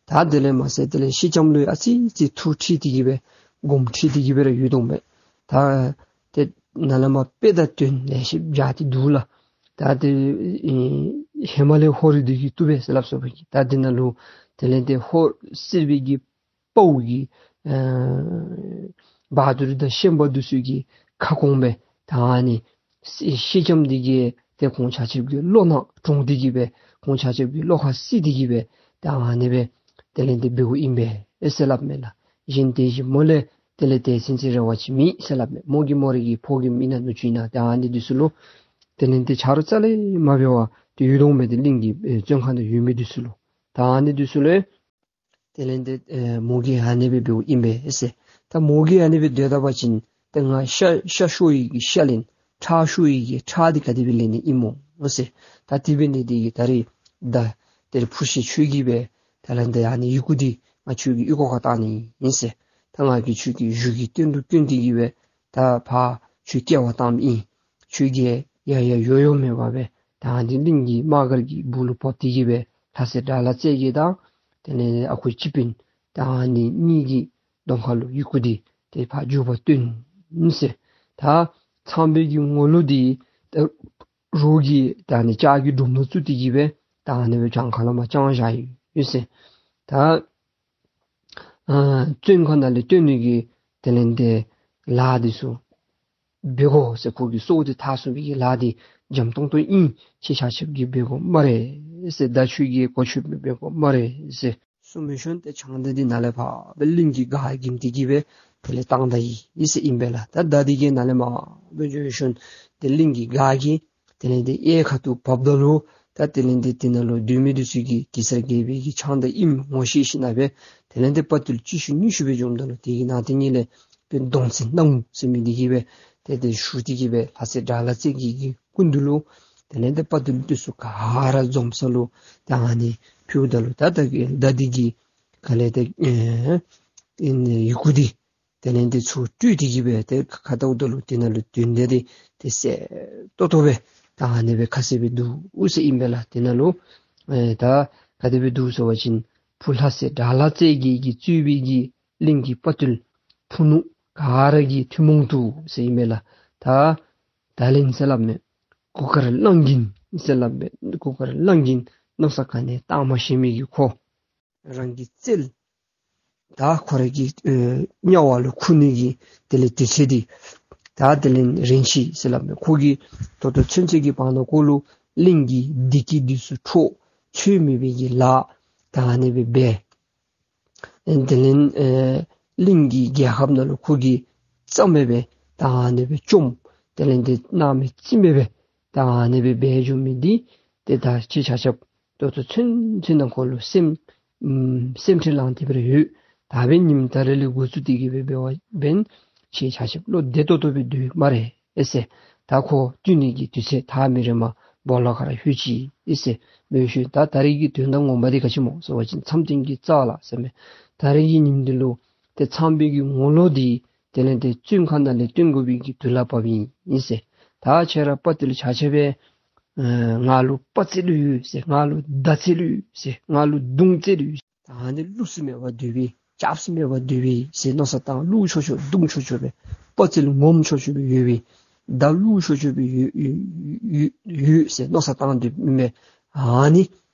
ད་དེ་ལས་མ་ཚད་དེ་ལས་སེང་ལྕམ་ལུ་ཨ་ཙི་ཙི་ཐུགས་ཁྲལ་ཏེ་གི་སྦེ་དགོངསམ་ཁྲེལ་ཏེ་གི་སྦེ་ར་ཡོད་དོ་མས། ད་ཏེ་ནཱ་ལས་མར་དཔེ་དང་དོན་ལེ་ཤ་སྦྱར་ཏེ་འདུག་ལགས། ད་ཏེ་ཨེ་ཧེ་མ་ལས་ཧོར་རི་འདི་གིས་བཏུབ་པས་ཟེར་སླབ་སོ་བ་གི། ད་དེ་ནང་ལུ་དེ་ལས་ཏེ་ཧོར་སེར་པོའི་གི་དཔའ་བོ་གི་ཨ་བ་དུར་དང་ཤན་པ་འདི་ཚུ་གི་ཁ་སྐོང་སྦེ་ད་ཨ་ནི་སེང་སེང་ལྕམ་འདི་གིས་ཏེ་ཁོང་ཆ་ཁྱབ་ཀྱི་བློ་ནང་དྲངས་ཏེ་གི་སྦེ་ཁོང་ཆ་ཁྱབ་ཀྱི་བློ་ཁར་བསྲེས་ཏེ་གི་སྦེ་ད་ཨ་ནི་སྦེ་དེ་ལས་ཏེ་འབདཝ་ཨིན་པས་ཨེ་ཟེར་སླབ་མས་ལགས། གཞན་དེ་བཞིན་མོ་ལས་དེ་ལས་ཏེ་ཚུན་ཚོད་རེ་བ་ཅིག་མེད་ཟེར་སླབ་མས། མོ་གིས་མོ་རའི་གི་ཕོ་རྒནམ་ཨིན་ན་ནུ་གཅུང་ཨིན་ན་ད་ཨ་ནི་འདི་ཚུ་ལུ་དེ་ལས་ཏེ་ཆ་རོགས་རྩ་ལས་མ་འབད་བར་ཏེ་ཡོད་དོ་མས། ཏེ་གླིང་གི་ཨེ་བཙོན་ཁང་ནང་ཡོད་མི་འདི་ཚུ་ལུ། ད་ཨ་ནི་འདི་ཚུ་ལས་དེ་ལས་ཏེ་ཨེ་མོ་གིས་ཨ་ནི་སྦེ་འབདཝ་ཨིན་པས་ཟེར། ད་མོ་གིས་ཨ་ནི་སྦེ་སྡོད་ད་པ་ཅིན་ཏེ་ང་ཤ་ཤ་ཤོར་ཡི་གི་ཤ་ལེན། ཁྲག་ཤོར་ཡི་གི་ཁྲག་འདི་ག་དེ་སྦེ་ལེན་ནི་ཨིན་མོ་ཟེར། ད་དེ་འབད་ནི་འདི་གིས་ད་རིས་ད་ཏེ་ཕུ་ཤེ་ཁྱོད་ཀྱིས་སྦེ་དེ་ལས་ཏེ་ཨ་ནི་ཡི་གུ་འདི་ང་ཁྱོད་ཀྱི་ཨོལ་ལྐོག་ཁར་བཏང་ནི་ཨིན་ཟེར། ད་ང་གིས་ཁྱོད་ཀྱི་གཞུ་གི་སྟེང་དུ་བསྐྱོན་ཏེ་གིས་སྦེ་ད་ཕར་ཁྱོད་སྐྱེལ་བར་བཏངམ་ཨིན། ཁྱོད་ཀྱིས་ཡང་ཡང་ཡོ་ཡོ་མེད་པར་སྦེ་ད་ཨ་ནི་གླིང་གི་དམག་སྒར་གྱི་སྦུག་ལུ་བབས་ཏེ་གིས་སྦེ་ལྷ་སྲས་དགྲ་ལྷ་རྩེ་རྒྱལ་དང་དེ་ལས་ཨ་ཁུ་སྤྱི་དཔོན་ད་ཨ་ནི་གཉིས་ཀྱི་གདོང་ཁ་ལུ་ཡི་གུ་འདི་ཏེ་ཕར་འཇུག་པར་སྟོན་ཟེར། ད་ཚངས་པའི་གི་ངོ་ལུག་འདི་ད་རོགས་ཀྱི་ད་ཨ་ནི་ལྕགས་ཀྱི་སྒྲོམ་ནང་བཙུགས་ཏེ་གིས་སྦེ་ད་ཨ་ནི་སྦེ་གྱངས་ཁ་ལས་མར་བརྐྱངས་བཞག་ཡི་ཟེར། ད་ཨ་བཙོན་ཁང་ནང་ལས་བཏོན་ནི་གི་དེ་ལས་ཏེ་ལཱ་འདི་ཚུ་འབད་དགོ་ཟེར། ཁོ་གི་སྲོག་འདི་ཐར་ཚུགས་པའི་གི་ལཱ་འདི་འཇམ་ཏོང་ཏོ་ཨིན། ཁྱེད་ཆ་ཁྱབ་ཀྱིས་འབད་དགོ་སྨ་རེ་ཟེར། ད་ཁྱོད་ཀྱིས་གོ་ཆོད་སྦེ་འབད་དགོ་སྨ་རེ་ཟེར་གསུངས་པའི་ཤུལ་ཏེ་ཕྱག་མདའ་འདི་ནཱ་ལས་ཕར་སྦེ་གླིང་གི་སྒར་འགེམས་ཏེ་གིས་སྦེ་དེ་ལས་བཏང་ད་ཡི་ཟེར་ཨིན་པས་ལགས། ད་མདའ་འདི་གིས་ནཱ་ལས་མར་སྦེ་འགྱོ་བའི་ཤུལ་ཏེ་གླིང་གི་སྒར་གྱི་དེ་ལས་ཏེ་གཡས་ཁ་ཐུག་བབས་ད་ལུ་ད་དེ་ལས་ཏེ་དེ་ནང་ལུ་སྡོད་མི་འདི་ཚུ་གིས་གེ་སར་རྒྱལ་པོའི་གི་ཕྱག་མདའ་ཨིནམ་ངོ་ཤེས་ཞིནམ་ལས་སྦེ་དེ་ལས་ཏེ་དཔའ་རྟུལ་གཅིག་ཤུལ་གཉིས་ཤུལ་སྦེ་འཛོམས་ད་ལུ་དེ་གི་ནང་དེ་གཉིས་ལས་ཏེ་གདོང་བཙན་སྣང་ངུ་ཟེར་མི་འདི་གིས་སྦེ་ཏེ་ཏེ་ཞུ་སྟེ་གིས་སྦེ་ལྷ་སྲས་དགྲ་ལྷ་རྩེ་རྒྱལ་གྱི་སྐུ་མདུན་ལུ་དེ་ལས་ཏེ་དཔའ་རྟུལ་འདི་ཚུ་ག་ར་འཛོམས་ས་ལུ་ད་ཨ་ནི་ཕུལཝ་ད་ལུ་ད་ད་གི་མདའ་འདི་གིས་ག་ལས་ཏེ་ཨེ་ཨིན་ཡི་གུ་འདི་དེ་ལས་ཏེ་ཚུར་སྤྲོད་དེ་གིས་སྦེ་ཏེ་ཁ་ཐུག་ད་ལུ་དེ་ནང་ལུ་དོན་དེ་འདི་ཏེ་གསལ་ཏོག་ཏོ་སྦེ་ད་ཨ་ནི་སྦེ་ཁ་གསལ་སྦེ་འདུག་ཟེར་ཨིན་པས་ལགས། དེ་ནང་ལུ་ཨེ་ད་ག་དེ་སྦེ་འདུག་ཟེར་བ་ཅིན་ཕུ་ལྷ་སྲས་དགྲ་ལྷ་རྩེ་རྒྱལ་གྱིས་གཙོས་པའི་གི་གླིང་གི་དཔའ་རྟུལ་ཕུ་ནུ་ག་ར་གི་ཐུན་མོང་དུ་ཟེར་ཨིན་པས་ལགས། ད་ད་ལན་ཟེར་སླབ་མས། གུར་དཀར་གླང་གིས་ཟེར་སླབ་མས། གུར་དཀར་གླང་གིས་མནོ་བསམ་ག་ནི་བཏང་མ་ཤེས་མི་གི་ཁོ་རང་གི་རྩལ་ད་ཁོ་ར་གི་ཨེ་དམྱལ་བ་ལུ་འཁོར་ནི་གི་དེ་ལས་དུས་ཚོད་འདི་ད་དེ་ལས་རན་ཅི་ཟེར་སླབ་མས། ཁོ་གིས་ད་ལྟོ་ཚུན་ཚོད་ཀྱི་བར་ན་ཁོ་ལུ་གླིང་གི་བདེ་སྐྱིད་འདི་ཚུ་འཕྲོག་ཚུགས་མི་པའི་གི་ལཱ་ད་ཨ་ནི་སྦེ་འབད། ཨེ་དེ་ལས་ཨེ་གླིང་གི་རྒྱལ་ཁབ་ནང་ལུ་ཁོ་གིས་རྩ་མེད་སྦེ་ད་ཨ་ནི་སྦེ་བཅོམ། དེ་ལས་ཏེ་སྣང་མེད་རྩིས་མེད་སྦེ་ད་ཨ་ནི་སྦེ་འབད་འགྱོ་མི་འདི་ཏེ་ད་ཁྱེད་ཆ་ཁྱབ་ད་ལྟོ་ཚུན་ཚོད་ནང་ཁོ་ལུ་སེམས་ཨམ་སེམས་ཁྲལ་ལངས་ཏེ་སྦེ་ར་ཡོད། ད་འབདན་ཉིནམ་ད་རེས་ལས་འགོ་བཙུགས་ཏེ་གིས་སྦེ་འབད་བ་འབདན་ཁྱེད་ཆ་ཁྱབ་བློ་བདེ་ཏོག་ཏོ་སྦེ་སྡོད་སྨ་རེ་ཨེ་ཟེར། ད་ཁོ་བཏུལ་ནི་གི་དུས་ཚོད་ད་མི་རེ་མ་སྦོ་ལོགས་ཁར་ལྷོད་ཅི་ཨེ་ཟེར་སྦེ་ཞུ། ད་ད་རེས་ཀྱི་དོན་དག་ངོ་མ་འདི་ག་ཅི་སྨོ་ཟེར་བ་ཅིན་མཚམས་སྤྲིན་གྱི་རྩ་ལ་ཟེར་མས། ད་རེས་ཀྱི་ཉིནམ་འདི་ལུ་ཏེ་ཚངས་པའི་གི་ངོ་ལོག་འདི་དེ་ལས་ཏེ་བཙོན་ཁང་ནང་ལས་བཏོན་དགོ་པའི་གི་དུས་ལ་བབ་ཨིན་ཨིན་ཟེར། ད་ཁྱེད་ར་དཔའ་རྟུལ་ཆ་ཁྱབ་སྦེ་ཨེ་ང་ལུ་དཔའ་རྩལ་ཡོད་ཟེར། ང་ལུ་མདའ་རྩལ་ཡོད་ཟེར། ང་ལུ་མདུང་རྩལ་ཡོད་ཟེར། ད་ཨ་ནི་བླུག་ས་མེད་པར་སྡོད་པའི་རྐྱབ་ས་མེད་པར་སྡོད་པའི་ཟེར་མནོ་བསམ་བཏང་བླུག་ཆོག་ཆོག་མདུང་ཆོག་ཆོག་སྦེ་དཔའ་རྩལ་ངོམ་ཆོག་ཆོག་སྦེ་ཡོད་པའི་མདའ་བླུག་ཆོག་ཆོག་སྦེ་ཡོད་ཡོད་ཡོད་ཡོད་ཟེར་མནོ་བསམ་བཏང་སྡོད་མི་ཨ་ནི་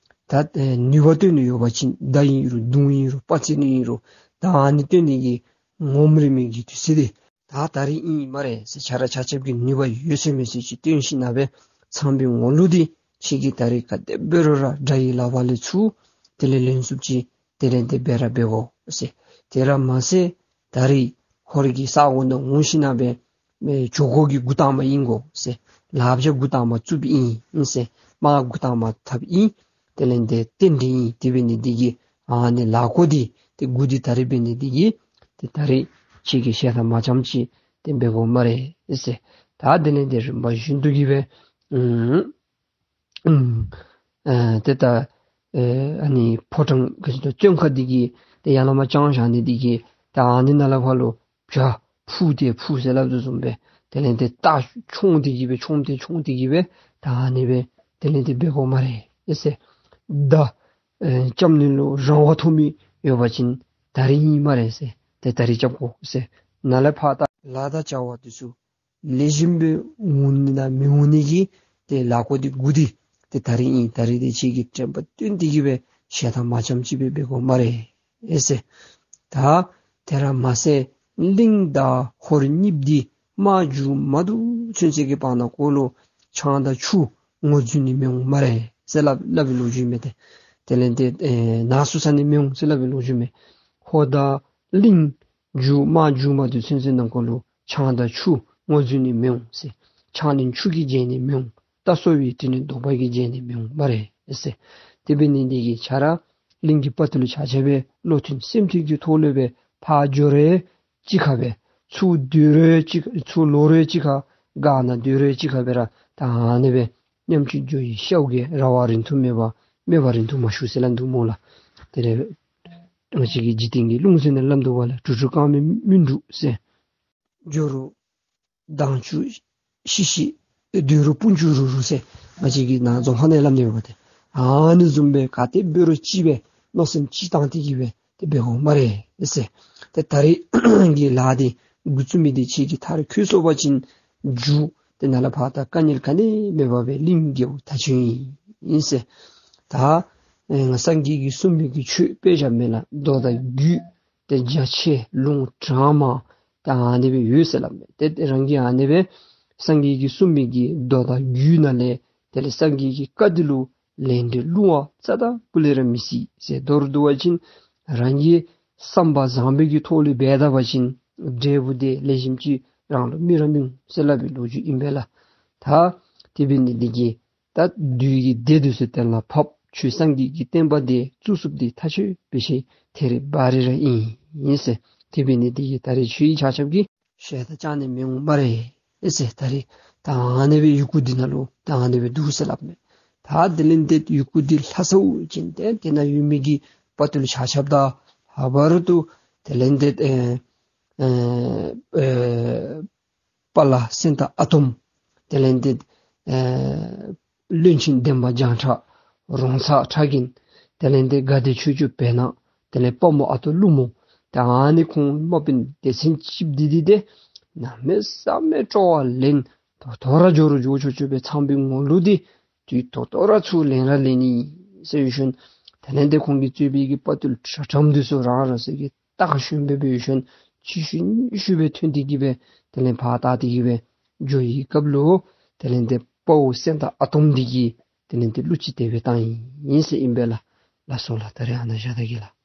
ད་ཨེ་ནུས་པ་བཏོན་ནི་ཡོད་པ་ཅིན་མདའ་ཨིན་རུང་མདུང་ཨིན་རུང་དཔའ་རྩལ་ཨིན་རུང་ད་ཨ་ནི་བཏོན་ནི་གི་ངོམ་རན་མི་གི་དུས་ཚོད་འདི་ད་ད་རིས་ཨིན་སྨ་རེ་ཟེར། ཁྱེད་ར་ཆ་ཁྱབ་ཀྱིས་ནུས་པ་ཡོད་ཚད་མེད་ཚད་ཅིག་བཏོན་ཞིནམ་ལས་ཚངས་པའི་ངོ་ལོག་འདི་ཁྱེད་ཀྱིས་ད་རིས་ག་དེ་འབད་རུང་ར་དགྲ་ཡི་ལག་པ་ལས་ཚུར་དེ་ལས་ལེན་ཚུགསཔ་ཅིག་དེ་ལས་དེ་འབད་ར་འབད་དགོ་ཟེར། དེ་ར་མ་ཚད་ད་རིས་ཧོར་གྱི་ས་གོ་ནང་འོང་ཞིནམ་ལས་མེ་ཇོ་ཁོ་གི་འགོ་དང་པ་ཨིན་དགོ་ཟེར། ལགཔ་འཇའ་འགོ་དང་པ་བཙུགསཔ་ཨིན་ཨིན་ཟེར། དམག་འགོ་དང་པ་འཐབ་ཨིན། དེ་ལས་དེ་རྟེན་འབྲེལ་ཨིན། དེ་འབད་ནི་འདི་གིས་ཨ་ནི་ལཱ་འགོ་འདི་ཏེ་འགོ་འདི་ད་རིས་འབད་ནི་འདི་གིས་ཏེ་ད་རིས་ཁྱེད་ཀྱིས་ཞལ་ཐང་མ་འཆམ་ཅིག་ཏེ་འབད་དགོ་སྨ་རེ་ཟེར། ད་དེ་ལས་དེ་རིམ་པ་བཞིན་དུ་གིས་སྦེ་ཨུམ་ཨུམ་ཨེ་ཏེ་ད་ཨེ་ཨ་ནི་ཕོ་བྲང་གི་བཙོན་ཁང་འདི་གི་ཏེ་ཡར་ལས་མར་བརྐྱང་བཞག་ནི་འདི་གིས་ད་ཨ་ནི་ནང་ལས་ཕར་ལུ་བྱ་འཕུར་ཏེ་འཕུར་ཟེར་སླབ་དོ་བཟུམ་སྦེ་དེ་ལས་དེ་རྟ་མཆོང་སྟེ་གིས་སྦེ་མཆོང་སྟེ་མཆོང་སྟེ་གིས་སྦེ་ད་ཨ་ནི་སྦེ་དེ་ལས་དེ་འབད་དགོ་སྨ་རེ་ཨེ་ཟེར། མདའ་ཨེ་རྐྱབ་ནི་ལུ་རང་དབང་ཐོབ་མི་ཡོད་པ་ཅིན་ད་རིས་ཨིན་སྨ་རེ་ཟེར། ཏེ་ད་རིས་རྐྱབ་དགོ་ཟེར། ནཱ་ལས་ཕར་ད་ལཱ་དང་བྱ་བ་འདི་ཚུ་ལེགས་ཤོམ་སྦེ་འོང་ནི་དང་མི་འོང་ནི་གི་ཏེ་ལཱ་འགོ་འདི་འགོ་འདི་ཏེ་ད་རིས་ཨིན། ད་རིས་ཏེ་ཁྱེད་ཀྱིས་དྲན་པ་བཏོན་ཏེ་གིས་སྦེ་ཞལ་ཐང་མ་འཆམ་ཅིག་སྦེ་འབད་དགོ་སྨ་རེ་ཨེ་ཟེར། ད་དེ་ར་མ་ཚད་གླིང་དང་ཧོར་གཉིསཔོ་འདི་དམག་མཇུག་མ་བསྡུ་ཚུན་ཚོད་ཀྱི་བར་ན་ཁོ་ལུ་ཆང་དང་ཆུ་ངོ་འཛུལ་ནི་མི་འོང་སྨ་རེ་ཟེར་སླབ་སླབ་པའི་ལོ་རྒྱུས་མས། ཏེ་དེ་ལས་དེ་ཨེ་ནང་སུ་ཟ་ནི་མི་འོང་ཟེར་སླབ་པའི་ལོ་རྒྱུས་མས། ཧོར་དང་གླིང་མཇུག་དམག་མཇུག་མ་བསྡུ་ཚུན་ཚོད་ནང་ཁོ་ལུ་ཆང་དང་ཆུ་ངོ་འཛུལ་ནི་མི་འོང་ཟེར། ཆང་ལེན་ཆུ་གིས་བརྗེད་ནི་མི་འོང་། རྟ་སོ་བའི་དྲི་ནི་དོག་པ་གིས་བརྗེད་ནི་མི་འོང་སྨ་རེ་ཟེར། དེ་འབད་ནི་འདི་གིས་ཁྱེད་ར་ གླིང་གི་དཔའ་རྟུལ་ཆ་ཁྱབ་སྦེ་བློ་མཐུན་སེམས་མཐུན་གྱི་ཐོག་ལས་སྦེ་ཕར་འགྱོ་རུང་གཅིག་ཁར་སྦེ་ཚུར་སྡོད་རུང་གཅིག་ཚུར་ལོག་རུང་གཅིག་ཁར་སྒར་ནང་སྡོད་རུང་གཅིག་ཁར་སྦེ་ར་ད་ཨ་ནི་སྦེ་མཉམ་གཅིག་འགྱོ་བའི་ཤཝ་གིས་ར་བ་རིང་ཐུང་མེད་པར་མེད་པ་རིང་ཐུང་མ་ཞུ་ཟེར་སླབ་འདུག་སྨོ་ལགས། དེ་ལས་ང་བཅས་ཀྱི་འཇིག་རྟེན་གྱི་ལུང་ཟེར་ནི་སླབ་འདུག་པ་ལགས། གྲུ་གྲུ་རྐང་མའི་སྨིན་དྲུག་ཟེར། འགྱོ་རུང་མདངས་ཆུ་ཤིག་ཤིག། སྡོད་རུང་སྤུན་ཆུ་རུ་རུ་ཟེར། ང་བཅས་ཀྱི་ནཱ་རྫོང་ཁ་ནང་སླབ་ནི་ཡོདཔ་ཏེ། ཨ་ནི་བཟུམ་སྦེ་ག་ཏེ་འབད་རུང་གཅིག་སྦེ་མནོ་སེམས་གཅིག་བཏང་སྟེ་གི་སྦེ་ཏེ་འབད་དགོ་སྨ་རེ་ཟེར། ཏེ་ད་རེས་ཀྱི་ལཱ་འདི་འགོ་བཙུགས་མི་འདི་ཁྱེད་ཀྱིས་མཐར་འཁྱོལ་སོང་པ་ཅིན་མཇུག་དེ་ནང་ལས་ཕར་ད་དཀའ་ངལ་ག་ནི་མེད་པར་སྦེ་གླིང་རྒྱལ་པོ་དར་ཁྱོད་ཨིན་ཟེར། ད་ཨེ་ང་སངས་རྒྱས་ཀྱིས་གསུངས་མི་གི་ཆོས་དཔེ་བཞག་མི་ལགས། མདོ་དང་རྒྱུད་ཏེ་རྒྱ་ཆེ་ལུང་དྲངས་མ་ད་ཨ་ནི་སྦེ་ཡོད་ཟེར་སླབ་མས། ཏེ་ཏེ་རང་གིས་ཨ་ནི་སྦེ་སངས་རྒྱས་ཀྱིས་གསུངས་མི་གི་མདོ་དང་རྒྱུད་ནང་ལས་དེ་ལས་སངས་རྒྱས་ཀྱི་བཀའ་འདི་ལུ་ལན་འདི་སླུ་བ་རྩ་དང་སྤུ་ལས་ར་མི་སྲིད་ཟེར། མདོར་བསྡུ་བ་ཅིན་རང་གི་བསམ་པ་བཟང་པོའི་གི་ཐོག་ལས་འབད་ད་པ་ཅིན་འབྲས་བུ་དེ་ལེགས་ཤོམ་ཅིག་རང་ལུ་སྨིན་ར་སྨིན་འོང་ཟེར་སླབ་པའི་ལོ་རྒྱུས་ཨིན་པས་ལགས། ད་དེ་འབད་ནི་འདི་གིས་ད་བདུད་ཀྱི་སྡེ་འདི་ཚུ་གཏན་ལ་ཕབ། ཆོས་སངས་རྒྱས་ཀྱི་བསྟན་པ་འདི་བཙུགས་ཚུགསཔ་འདི་ཐག་ཆོད་པའི་ཤེས་ཐད་རི་བ་རི་ར་ཨིན་ཟེར། དེ་འབད་ནི་འདི་གིས་ད་རེས་ཁྱེད་ཆ་ཁྱབ་ཀྱིས་ཞལ་ད་བཅར་ནི་མི་འོང་སྨ་རེ་ཟེར། ད་རེས་ད་ཨ་ནི་སྦེ་ཡི་གུ་འདི་ནང་ལུ་ད་ཨ་ནི་སྦེ་འདུག་ཟེར་སླབ་མས། ད་དེ་ལས་ཏེ་ཡི་གུ་འདི་ལྷག་ཚརཝ་ཅིག་ཏེ་དེ་ནང་ཡོད་མི་གི་དཔའ་རྟུལ་ཆ་ཁྱབ་དང་ལྷག་པར་དུ་དེ་ལས་ཏེ་ཨེ་ཨེ་ཨེ་དཔའ་ལ་སེང་སྟག་ཨ་དོམ། དེ་ལས་ཏེ་ཨེ་བློན་ཆེན་འདན་མ་བྱང་ཁྲ། རོང་ཚ་ཁྲ་རྒན། དེ་ལས་ཏེ་དགའ་བདེ་ཆོས་སྐྱོང་བེར་ནག། དེ་ལས་དཔའ་མོ་ཨ་སྟག་ཀླུ་མོ། ཏེ་ཨ་ནི་ཁོང་དམག་དཔོན་སྡེ་ཚན་བཅུ་པོ་འདི་འདི་ཏེ་གནམ་མེད་ས་མེད་སྤྲོ་བ་ལེན། ད་ལྟོ་ར་འགྱོ་རུང་འགྱོ་ཆོག་ཆོག་སྦེ་ཚངས་པའི་ངོ་ལུག་འདི་དུས་ད་ལྟོ་ར་ཚུར་ལེན་ར་ལེན་ནི་ཟེར་ཞུ་ནི། དེ་ལས་ཏེ་ཁོང་གིས་གཙོས་པའི་གི་དཔའ་རྟུལ་དྲག་དྲགམ་འདི་ཚུ་རང་རང་སོའི་གི་སྟག་ཞོན་སྦེ་སྦེ་ཞོན་ཅིག་ཤུལ་ཉིས་ཤུལ་སྦེ་ཐོན་ཏེ་གི་སྦེ་དེ་ལས་ཕར་ད་དེ་གི་སྦེ་འགྱོ་བའི་སྐབས་ལུ་དེ་ལས་ཏེ་དཔའ་བོ་སེང་སྟག་ཨ་དོམ་འདི་གིས་དེ་ལས་ཏེ་གླུ་ཅིག་དེ་སྦེ་བཏང་ཡི་ཟེར་ཨིན་པས་ལགས། ལགས་སོ་ལགས། ད་རེས་ཨ་ནཱ་བཞག་ད་གེ་ལགས།